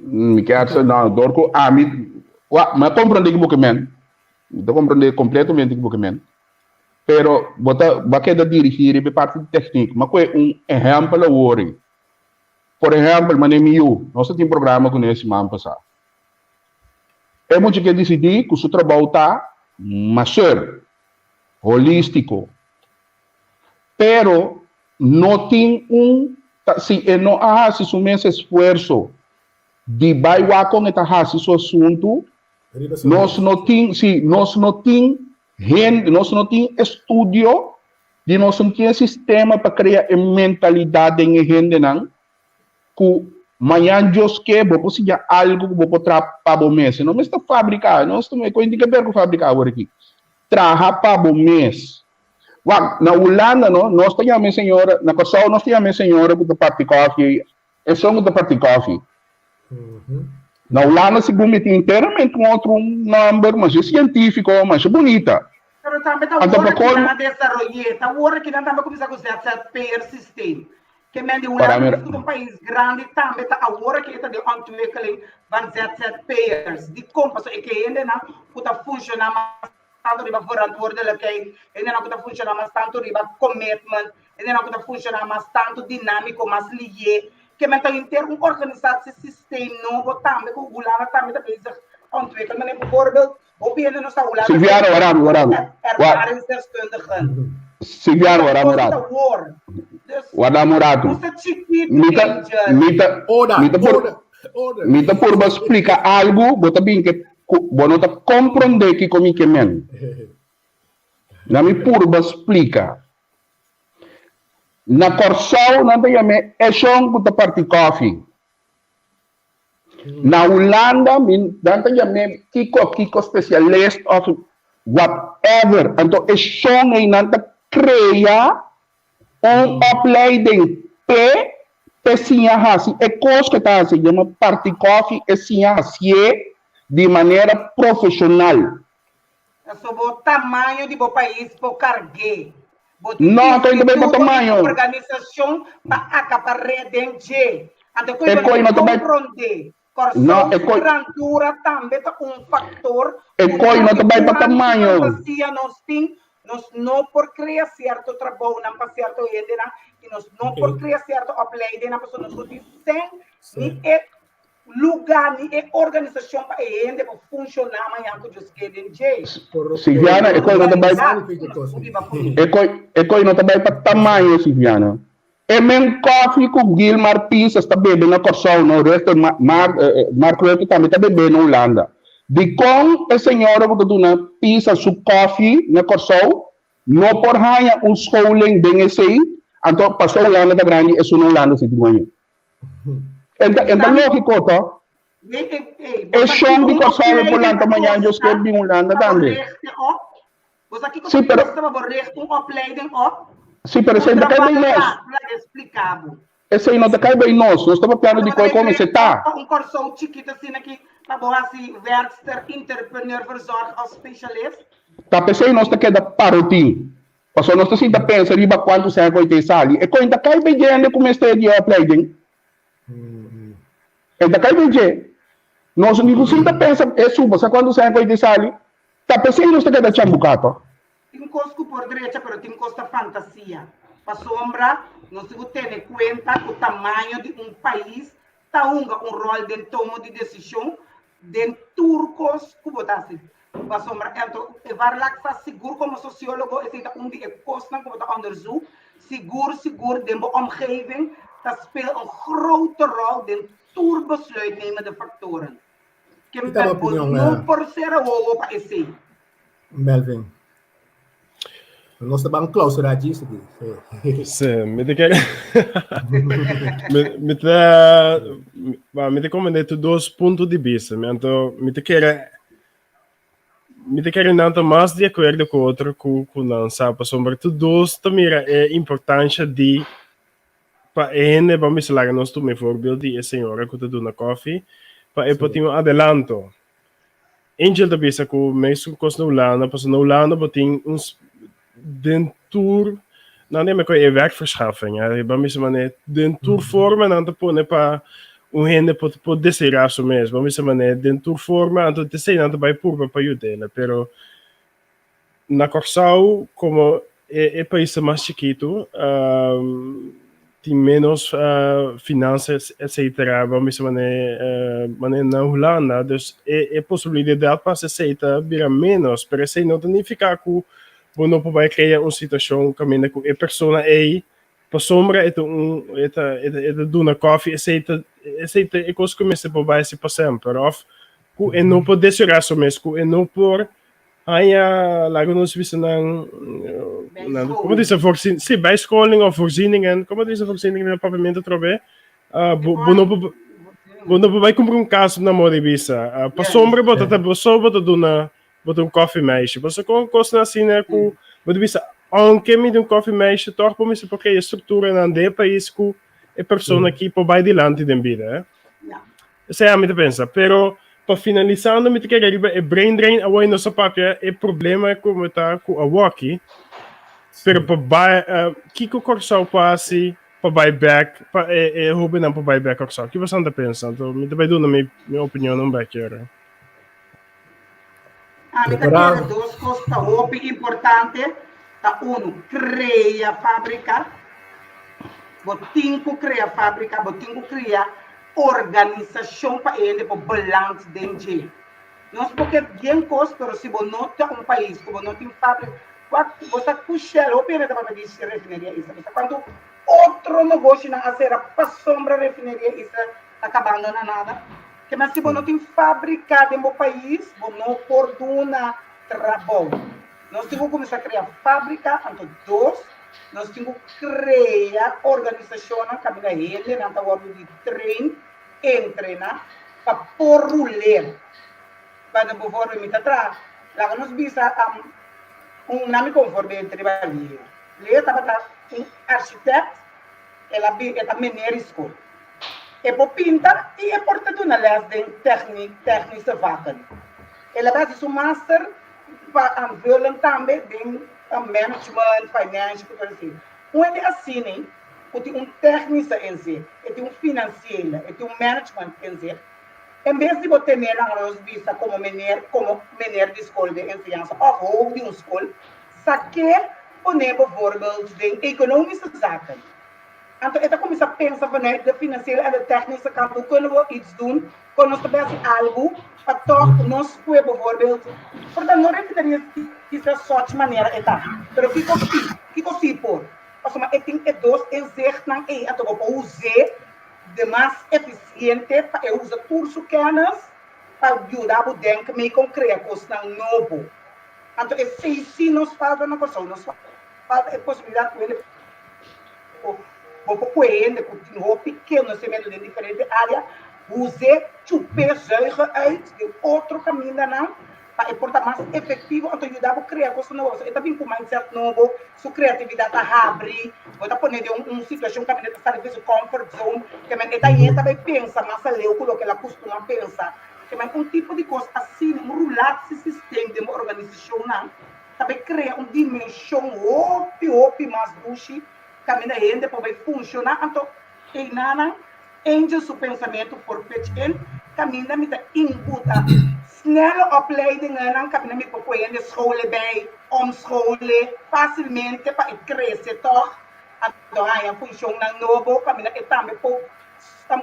Mi kier sa, no, dor ku ami, wak, mi a komprondé ki bo ke men, mi ta komprondé kompletamente ki bo ke men. Pero bo ta bo a keda dirigí riba e parti di teknik. Ma kue un ehèmpel awor ei. Por ehèmpel, manera mi yu, nos ta tin programa kuné e siman pasá. E mucha ke disidí ku su trabou ta maseur holístiko. Pero no tin un ta si e no a hasi su mes esfuerso di bai wak kon e ta hasi su asuntu, nos no tin, si, nos no tin Hende, nos no tin estudio di nos no tin e sistema pa crea e mentalidad den e hendenan cu mañan Dios ke bo por siña algo cu bo por traha pa bo mes. E no mester fabrica, nos ta e tin ke ber cu fabrica awor aki. Traha pa bo mes. Wak, na Hulanda no, nos ta yama e señora, na Kòrsou nos ta yama e señora cu ta parti koffie Esun ku ta parti kòfi. Na Hulanda segun mi tin enteramente un otro nòmber masha sientífiko, masha bunita. Pero tambe ta Anto wor pa ki kolmo nan a desaroy'é, ta wor ki nan tambe a kuminsá ku ZZP'er-systeem. Ke men di Para Hulanda mira. mes ku ta un pais grandi tambe ta awor ki e ta den ontwikkeling van ZZP'ers. Dikon? Pasobra e ke hendenan ku ta funshoná mas tantu riba verantwoordelijkheid, hendenan ku ta funshoná mas tantu riba commitment, hendenan ku ta funshoná mas tantu dinámiko, mas lié. Ke men ta henter un organisatiesysteem nobo tambe ku Hulanda tambe ta bezig ta ontwikkel. Manera bijvoorbeeld, hopi hende no sa Hulanda Silviano, wara mi, wara mi. Ervaringsdeskundigen. Silviano, wara mi un Ta ratu. wor. Dus, Warda mi un ratu. nos ta chikitu, Mi ta, Angel. mi ta, Ora, mi ta por, ora, ora. mi ta purba splika algu, bo ta bin ke Ku bo no ta komprondé kiko mi ke men. Na mi purba splika. Na Kòrsou nan ta yam'é eshon ku ta parti kòfi. Na Hulanda mi nan ta yam'é kiko kiko spesialist òf whatever. Anto eshon ei nan ta krea Un opleiding p'e p'e siña hasi e kos ku e ta hasi, yama parti kòfi, e siña hasié di manera profeshonal. Pasobra bo tamaño di bo pais por karg'é. Bo tin No, ta bai pa instituto i tamaño. organisashon pa akapar'é den dje. Anto ku E bo no koi ta no ta bai. komprondé. No, Kòrsou e su koi. grandura tambe ta un faktor E ku koi no ta bai pa tantu tamaño. fantasia nos tin, nos no por krea sierto trabounan pa sierto hendenan i nos no por krea sierto opleidingnan pasobra nos no tin sèn ni e lugá ni e organisashon pa e hende por funshoná mañan ku Dios ke den dje. Silviana, e koi no ta bai e koi e koi no ta bai pa tamaño Silviana. E men kòfi ku Gilmar Pisas ta bebe na Kòrsou no Rutte Mark Mark Rutte tambe ta bebe na Hulanda. Dikon e señora ku ta duna Pisas su kòfi na Kòrsou no por haña un scholing den esei anto paso Hulanda ta grandi esun na Hulanda si tin guaña. En ta en ta lógiko to? E shon di Kòrsou e por lanta mañan Dios ke bin Hulanda tambe. Sí, pero Sí, pero esei no ta kai bei nos. Esei no ta kai bei nos. Nos ta papiando di koi kon mester ta. Un Kòrsou chikitu asina ki pa bo hasi werkster, entrepreneur, verzorg òf spesialist. Ta p'esei nos ta keda parotin. Pasobra nos ta sinta pensa riba kuantu sèn koi ta e sali. E koi ta kai bei djende ku mester di e opleiding. E ta kai bei dje. Nos ni ku sinta pensa e suba sa kuantu sèn koi ta e sali. Ta p'esei nos ta keda chambuká to. Tin kos ku por drecha pero tin kos ta fantasia. Pasobra nos tin ku tene kuenta ku tamaño di un pais ta hunga un ròl den tomo di desishon den tur kos ku bo ta hasi. Pasobra anto e Varlack sa sigur komo sosiólogo esei ta un di e kosnan ku bo ta onderzoek sigur sigur den bo omgeving ta speel un grote ròl den tur besluitnemende faktoren. Ke Ki ta bo bo opinion, no eh, por sera wowo pa esei. Melvin? Nos ta ban clausura djis aki. Sí. Sí, mi te kere mi, mi te ba, mi te comprende tu dos punto di vista. Mi anto mi te kere mi te kere nan ta mas di acuerdo ku otro ku ku nan sa pasobra tu dos ta mira e importancia di Pa e hende ban bisa laga nos tuma e voorbeeld di e señora ku ta duna kòfi pa e por tin un adelanto. Angel ta bisa ku mesun kos na Hulanda, pasobra na Hulanda bo tin un den tur nan ta yama e werkverschaffing, ban bisa manera den tur forma nan ta pone pa un hende por por deseroyá su mes, ban bisa manera den tur forma anto esei nan ta bai purba pa yud'é, pero Na Kòrsou, komo e pais ta mas chikitu, tin ménos finansa etsetera, bo a bisa manera na Hulanda, dus e posibilidat pa hasi esei ta bira ménos, pero esei no ta nifiká ku bo no por bai krea un situashon kaminda ku e persona ei pasobra e ta un e ta e ta duna kòfi esei ta esei ta e kos ku mester por bai hasi pa semper òf ku e no por deseorá su mes ku e no por Haña laga nos bisa nan, nan como dice voorzien, sí, bijscholing of voorzieningen, como dice voorzieningen in papiamento atrobe? Uh, bo, bo no por bo no por bai cumpra un cas na moda di bisa. Uh, pasobra bo ta bo so bo ta duna bo ta un koffiemeisje. Pasobra con cosnan asina cu bo ta bisa, aunke mi ta un koffiemeisje, toch bo mester por crea structuranan den e pais cu e persona aki por bai dilanti den bida, eh. Esei ami ta pensa. Pero pa finalisando mi ta kere riba e brain drain awor nos a papia e problema ku ta ku awoki. Pero pa bai uh, kiko Kòrsou por hasi pa bai bek pa e, e hóbennan por bai bek Kòrsou? Ki boso ta pensa? Anto mi ta bai duna mi mi opinion un bek ora. Ami ta kere dos kos ta hopi importante. Ta unu, krea fábrika. Bo tin ku krea fábrika, bo tin ku krea organisashon pa e hende por beland den dje. Nos por ke bien kos, pero si bo no ta un pais ku bo no tin fábrika, wak, bo sa ku Shell, hopi hende ta papia di refineria Isla, bo sa kuantu otro negoshinan a sera pasobra refineria Isla ta kabando na nada? Ke mas si bo no tin fábrika den bo pais, bo no por duna trabou. Nos tin ku kuminsá krea fábrika, anto dos, nos tin ku krea organisashonnan kaminda hendenan ta wòrdu di train, entrená, pa por ruler. Pasobra bivoorbeeld mi ta traha, laga nos bisa un na mi konforbeeld riba Leo. Leo tabata un architect, el a bin, e ta meneer di skol. E por pinta i e por ta duna lès den technische vakken. El a basa su master pa aanvullen tambe den management, financial ku tur asina. Un hende asina ku tin un technische inzicht, e tin un financiële, e tin un management inzicht, en bes di bo tene nan nos bisa komo meneer, komo meneer di skol den enseñansa òf hoofd di un skol, sak'é pone bijvoorbeeld den economische zaken. Anto e ta kuminsá pensa vanuit de financiële en de technische kant, hoe kunnen we iets doen? Kon nos ta por hasi algu pa tòg nos kue bijvoorbeeld, por ta no refinaria kisas sòch manera e ta, pero kiko si, kiko si por? Pasobra e tin e dos inzichtnan ei anto bo por us'é de mas efisiente pa e usa tur su kènis pa yuda bo denk mee kon krea kosnan nobo. Anto esei si nos falta na Kòrsou, nos falta e posibilidat ku hende por bo por kohe hende ku tin hopi konosementu den diferente área, us'é, chup'é, zuig'é uit den otro kamindanan pa e por ta mas efektivo anto yuda bo krea kosnan nobo. Pasobra e ta bin ku mindset nobo, su kreatividat ta habri, bo ta pone den un situashon kaminda e ta sali for su comfort zone, ke men e ta yeta bai pensa mas aleu ku loke el a kustuma pensa. Ke men un tipo di kos asina, un rulatie-systeem den bo organisashonnan ta bai krea un dimenshon hopi hopi mas dushi kaminda hende por bai funshoná. Anto einanan Angel su pensamentu por pitch in kaminda mi ta inputa snelle opleidingennan kaminda mi por pone hende schole bij, omschole fásilmente pa e krese tòg anto haña funshonnan nobo kaminda e tambe por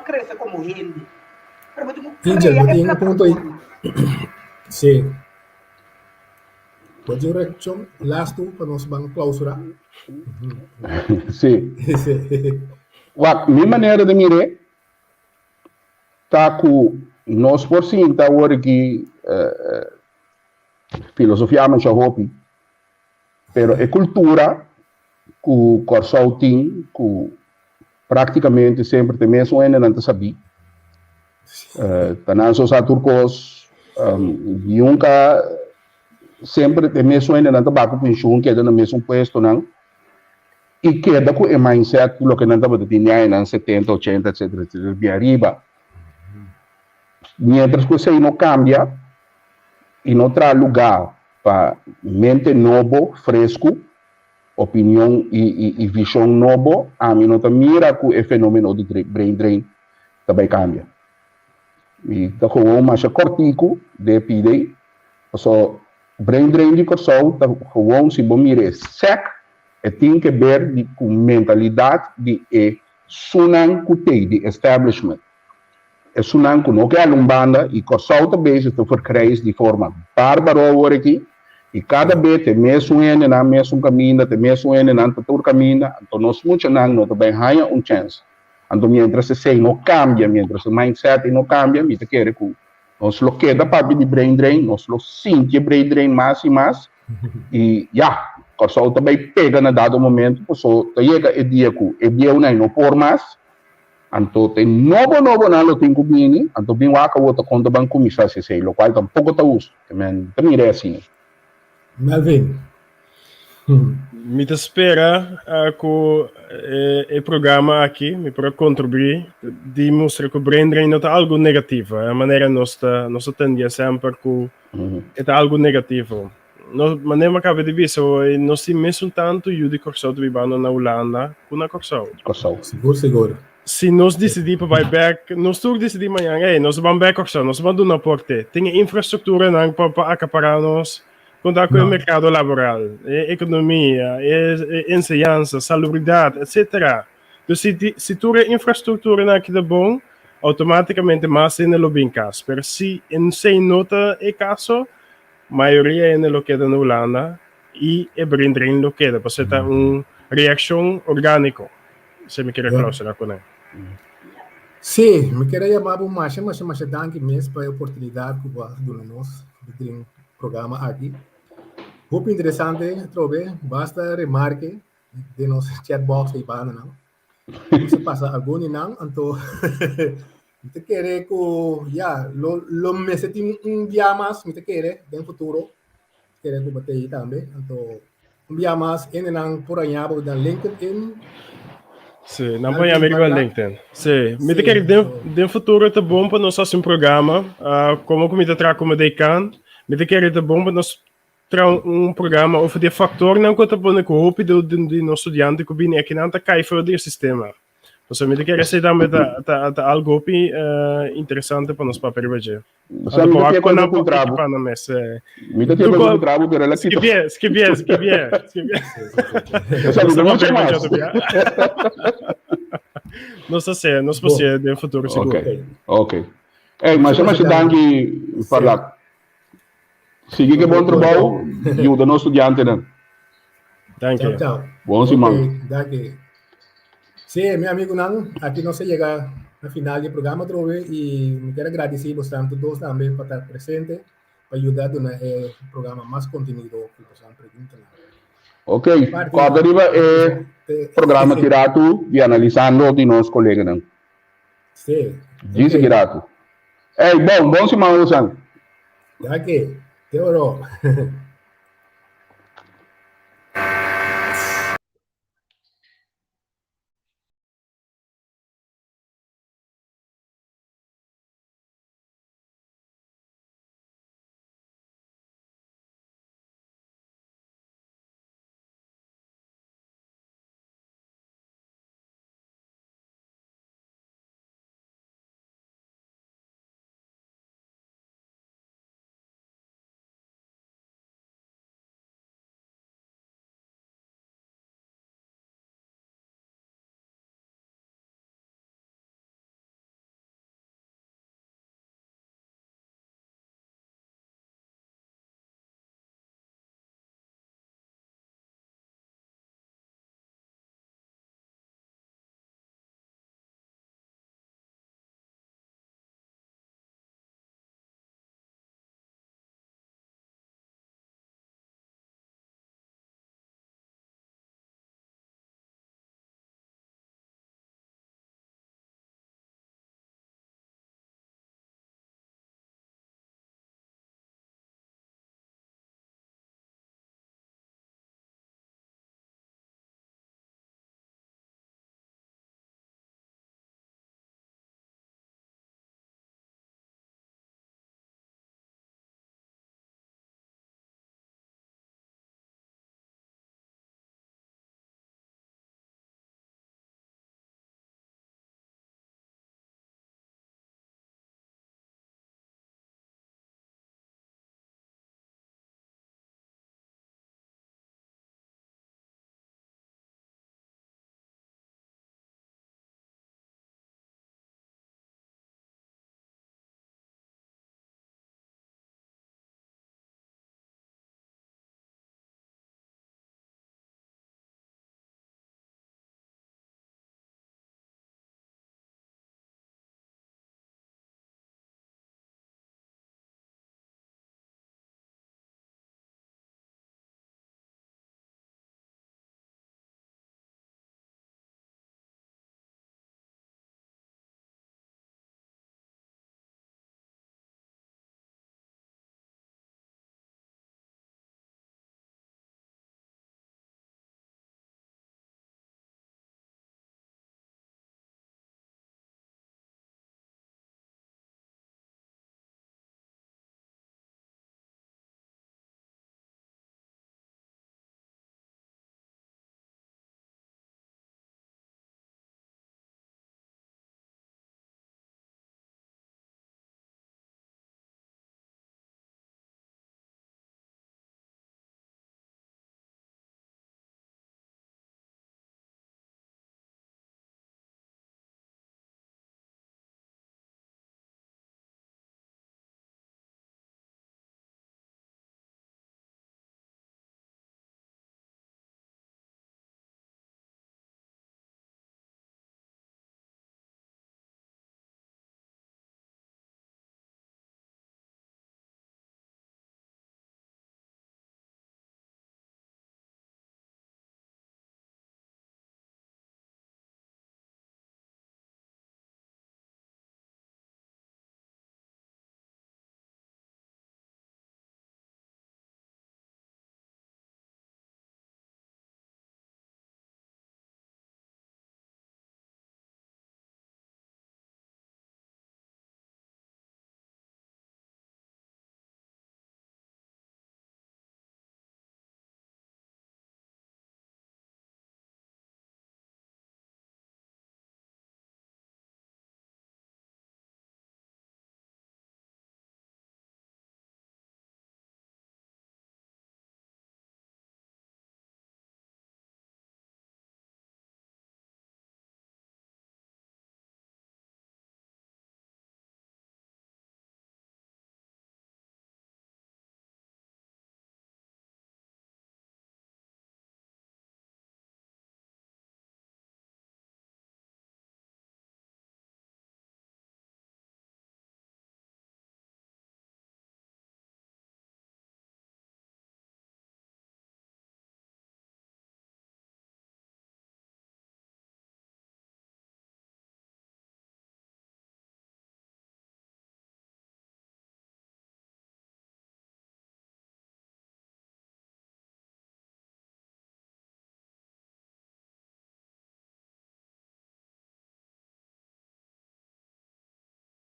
krese komo hende. Pero bo tin ku Angel, krea bo e tin un punto ahí. plataforma. Sí. Bo tin un reaccion lastu pa nos ban clausura? Sí. Sí. Wak, mi manera di mir'é ta ku nos por sinta awor aki filosofiá masha hopi, pero e kultura ku Kòrsou tin ku Práktikamente semper ta e mesun hendenan ta sabí. Ta nan so sa tur kos. Nunka semper ta e mesun hendenan ta baka penshun, keda na mesun puestonan i keda ku e mindset ku loke nan tabata tin di añanan setenta, ochenta etsetera etsetera bien ariba. Miéntras ku esei no kambia i no traha lugá pa mente nobo, fresku, Opinion i vishon nobo, ami no ta mira ku e fenomeno di brain drain ta bai kambia. Mi ta gewoon masha kòrtiku den e pida ei, paso brain drain di Kòrsou ta gewoon si bo mira e sèk, e tin ke ber di ku mentalidat di e sunan ku tei, di establishment. Esunnan ku no ke hala un banda i Kòrsou ta bezig ta verkrijs di forma bárbaro awor aki i kada be te mesun hendenan mesun kaminda te mesun hendenan ta tur kaminda anto nos muchanan no ta bai haña un chèns anto mientras esei no kambia mientras e mindset ei no kambia mi ta kere ku nos lo keda papia di brain drain nos lo sinti e brain drain mas i mas i ya Kòrsou ta bai pega na dado momento paso ta yega e dia ku e bieunan no por mas. Anto te nobo nobonan lo tin ku bini, anto bin wak awor ta kon ta ban kuminsá hasi esei, lokual tampoko ta hustu. Te men ta mira e asina. Melvin. Mi ta spera ku e programa aki mi por a kontribuí di mustra ku brain drain no ta algu negativo, e manera nos ta nos ta tendía semper ku e ta algu negativo. No, manera mi a kaba di bisa, nos tin mesun tantu yu di Kòrsou ta bibando na Hulanda ku na Kòrsou. Kòrsou. Sigur, sigur. Si nos disidí pa bai bèk, nos tur disidí mañan, ey, nos ta ban bèk Kòrsou, nos ta ban duna aporte. Tin e infrastrukturanan pa pa akapará nos, konta ku e merkado laboral, e ekonomia, e enseñansa, salubridat, etsetera. Dus si si tur e infrastrukturanan aki ta bon, outomátikamente mas hende lo bin kas. Pero si esei no ta e kaso, Mayoria hende lo keda na Hulanda y e brain drain lo keda pasobra ta un reaccion organico. Esei mi kere clausura cu nan. Sí, mi kere yama bo masha masha masha danki mes pa e oportunidad cu bo a duna nos di den programa aki. Hopi interesante atrobe, basta remarke den nos chatbox ei banda nan. Nos a pasa algun di nan, anto mi ta kere ku ya, lo lo mester tin un bia mas, mi ta kere den futuro, kere ku bo ta ei tambe, anto un bia mas hendenan por haña bo na LinkedIn. Sí, nan por haña mi riba LinkedIn. Sí, mi ta kere den den futuro ta bon pa nos hasi un programa, komo ku mi ta traha komo dekan, mi ta kere ta bon pa nos Traha un programa over di e factornan cu ta pone cu hopi di nos studiante cu bini akinan ta cay for di e sistema. Pasobra mi ta kere esey tambe ta ta ta algo hopi interesante pa nos papia riba dje. Sa mi ta tiene cu puntra bo. Mi ta tiene cu puntra bo pero el a kita. Skibié, skibié, skibié, skibié. Sa mi ta mucho mas. Nos ta hacié, nos por hacié den futuro sigur. Ok, ok. Ey, masha masha danki Parlak. Sigui ku e bon trabou, yuda nos studiantenan. Danki. Chao, chao. Bon siman. Ok, danki. Sí, mi amigunan, aki nos a yega na final di e programa atrobe i mi kier a gradisí bosan tur dos tambe pa ta presente pa yuda duna e programa mas kontenido ku bosan preguntanan. Ok, kòrda riba e programa ki ratu di analisando di nos koleganan. Sí. Djis ki ratu. Ey, bon, bon siman bosan. Danki. Te oro.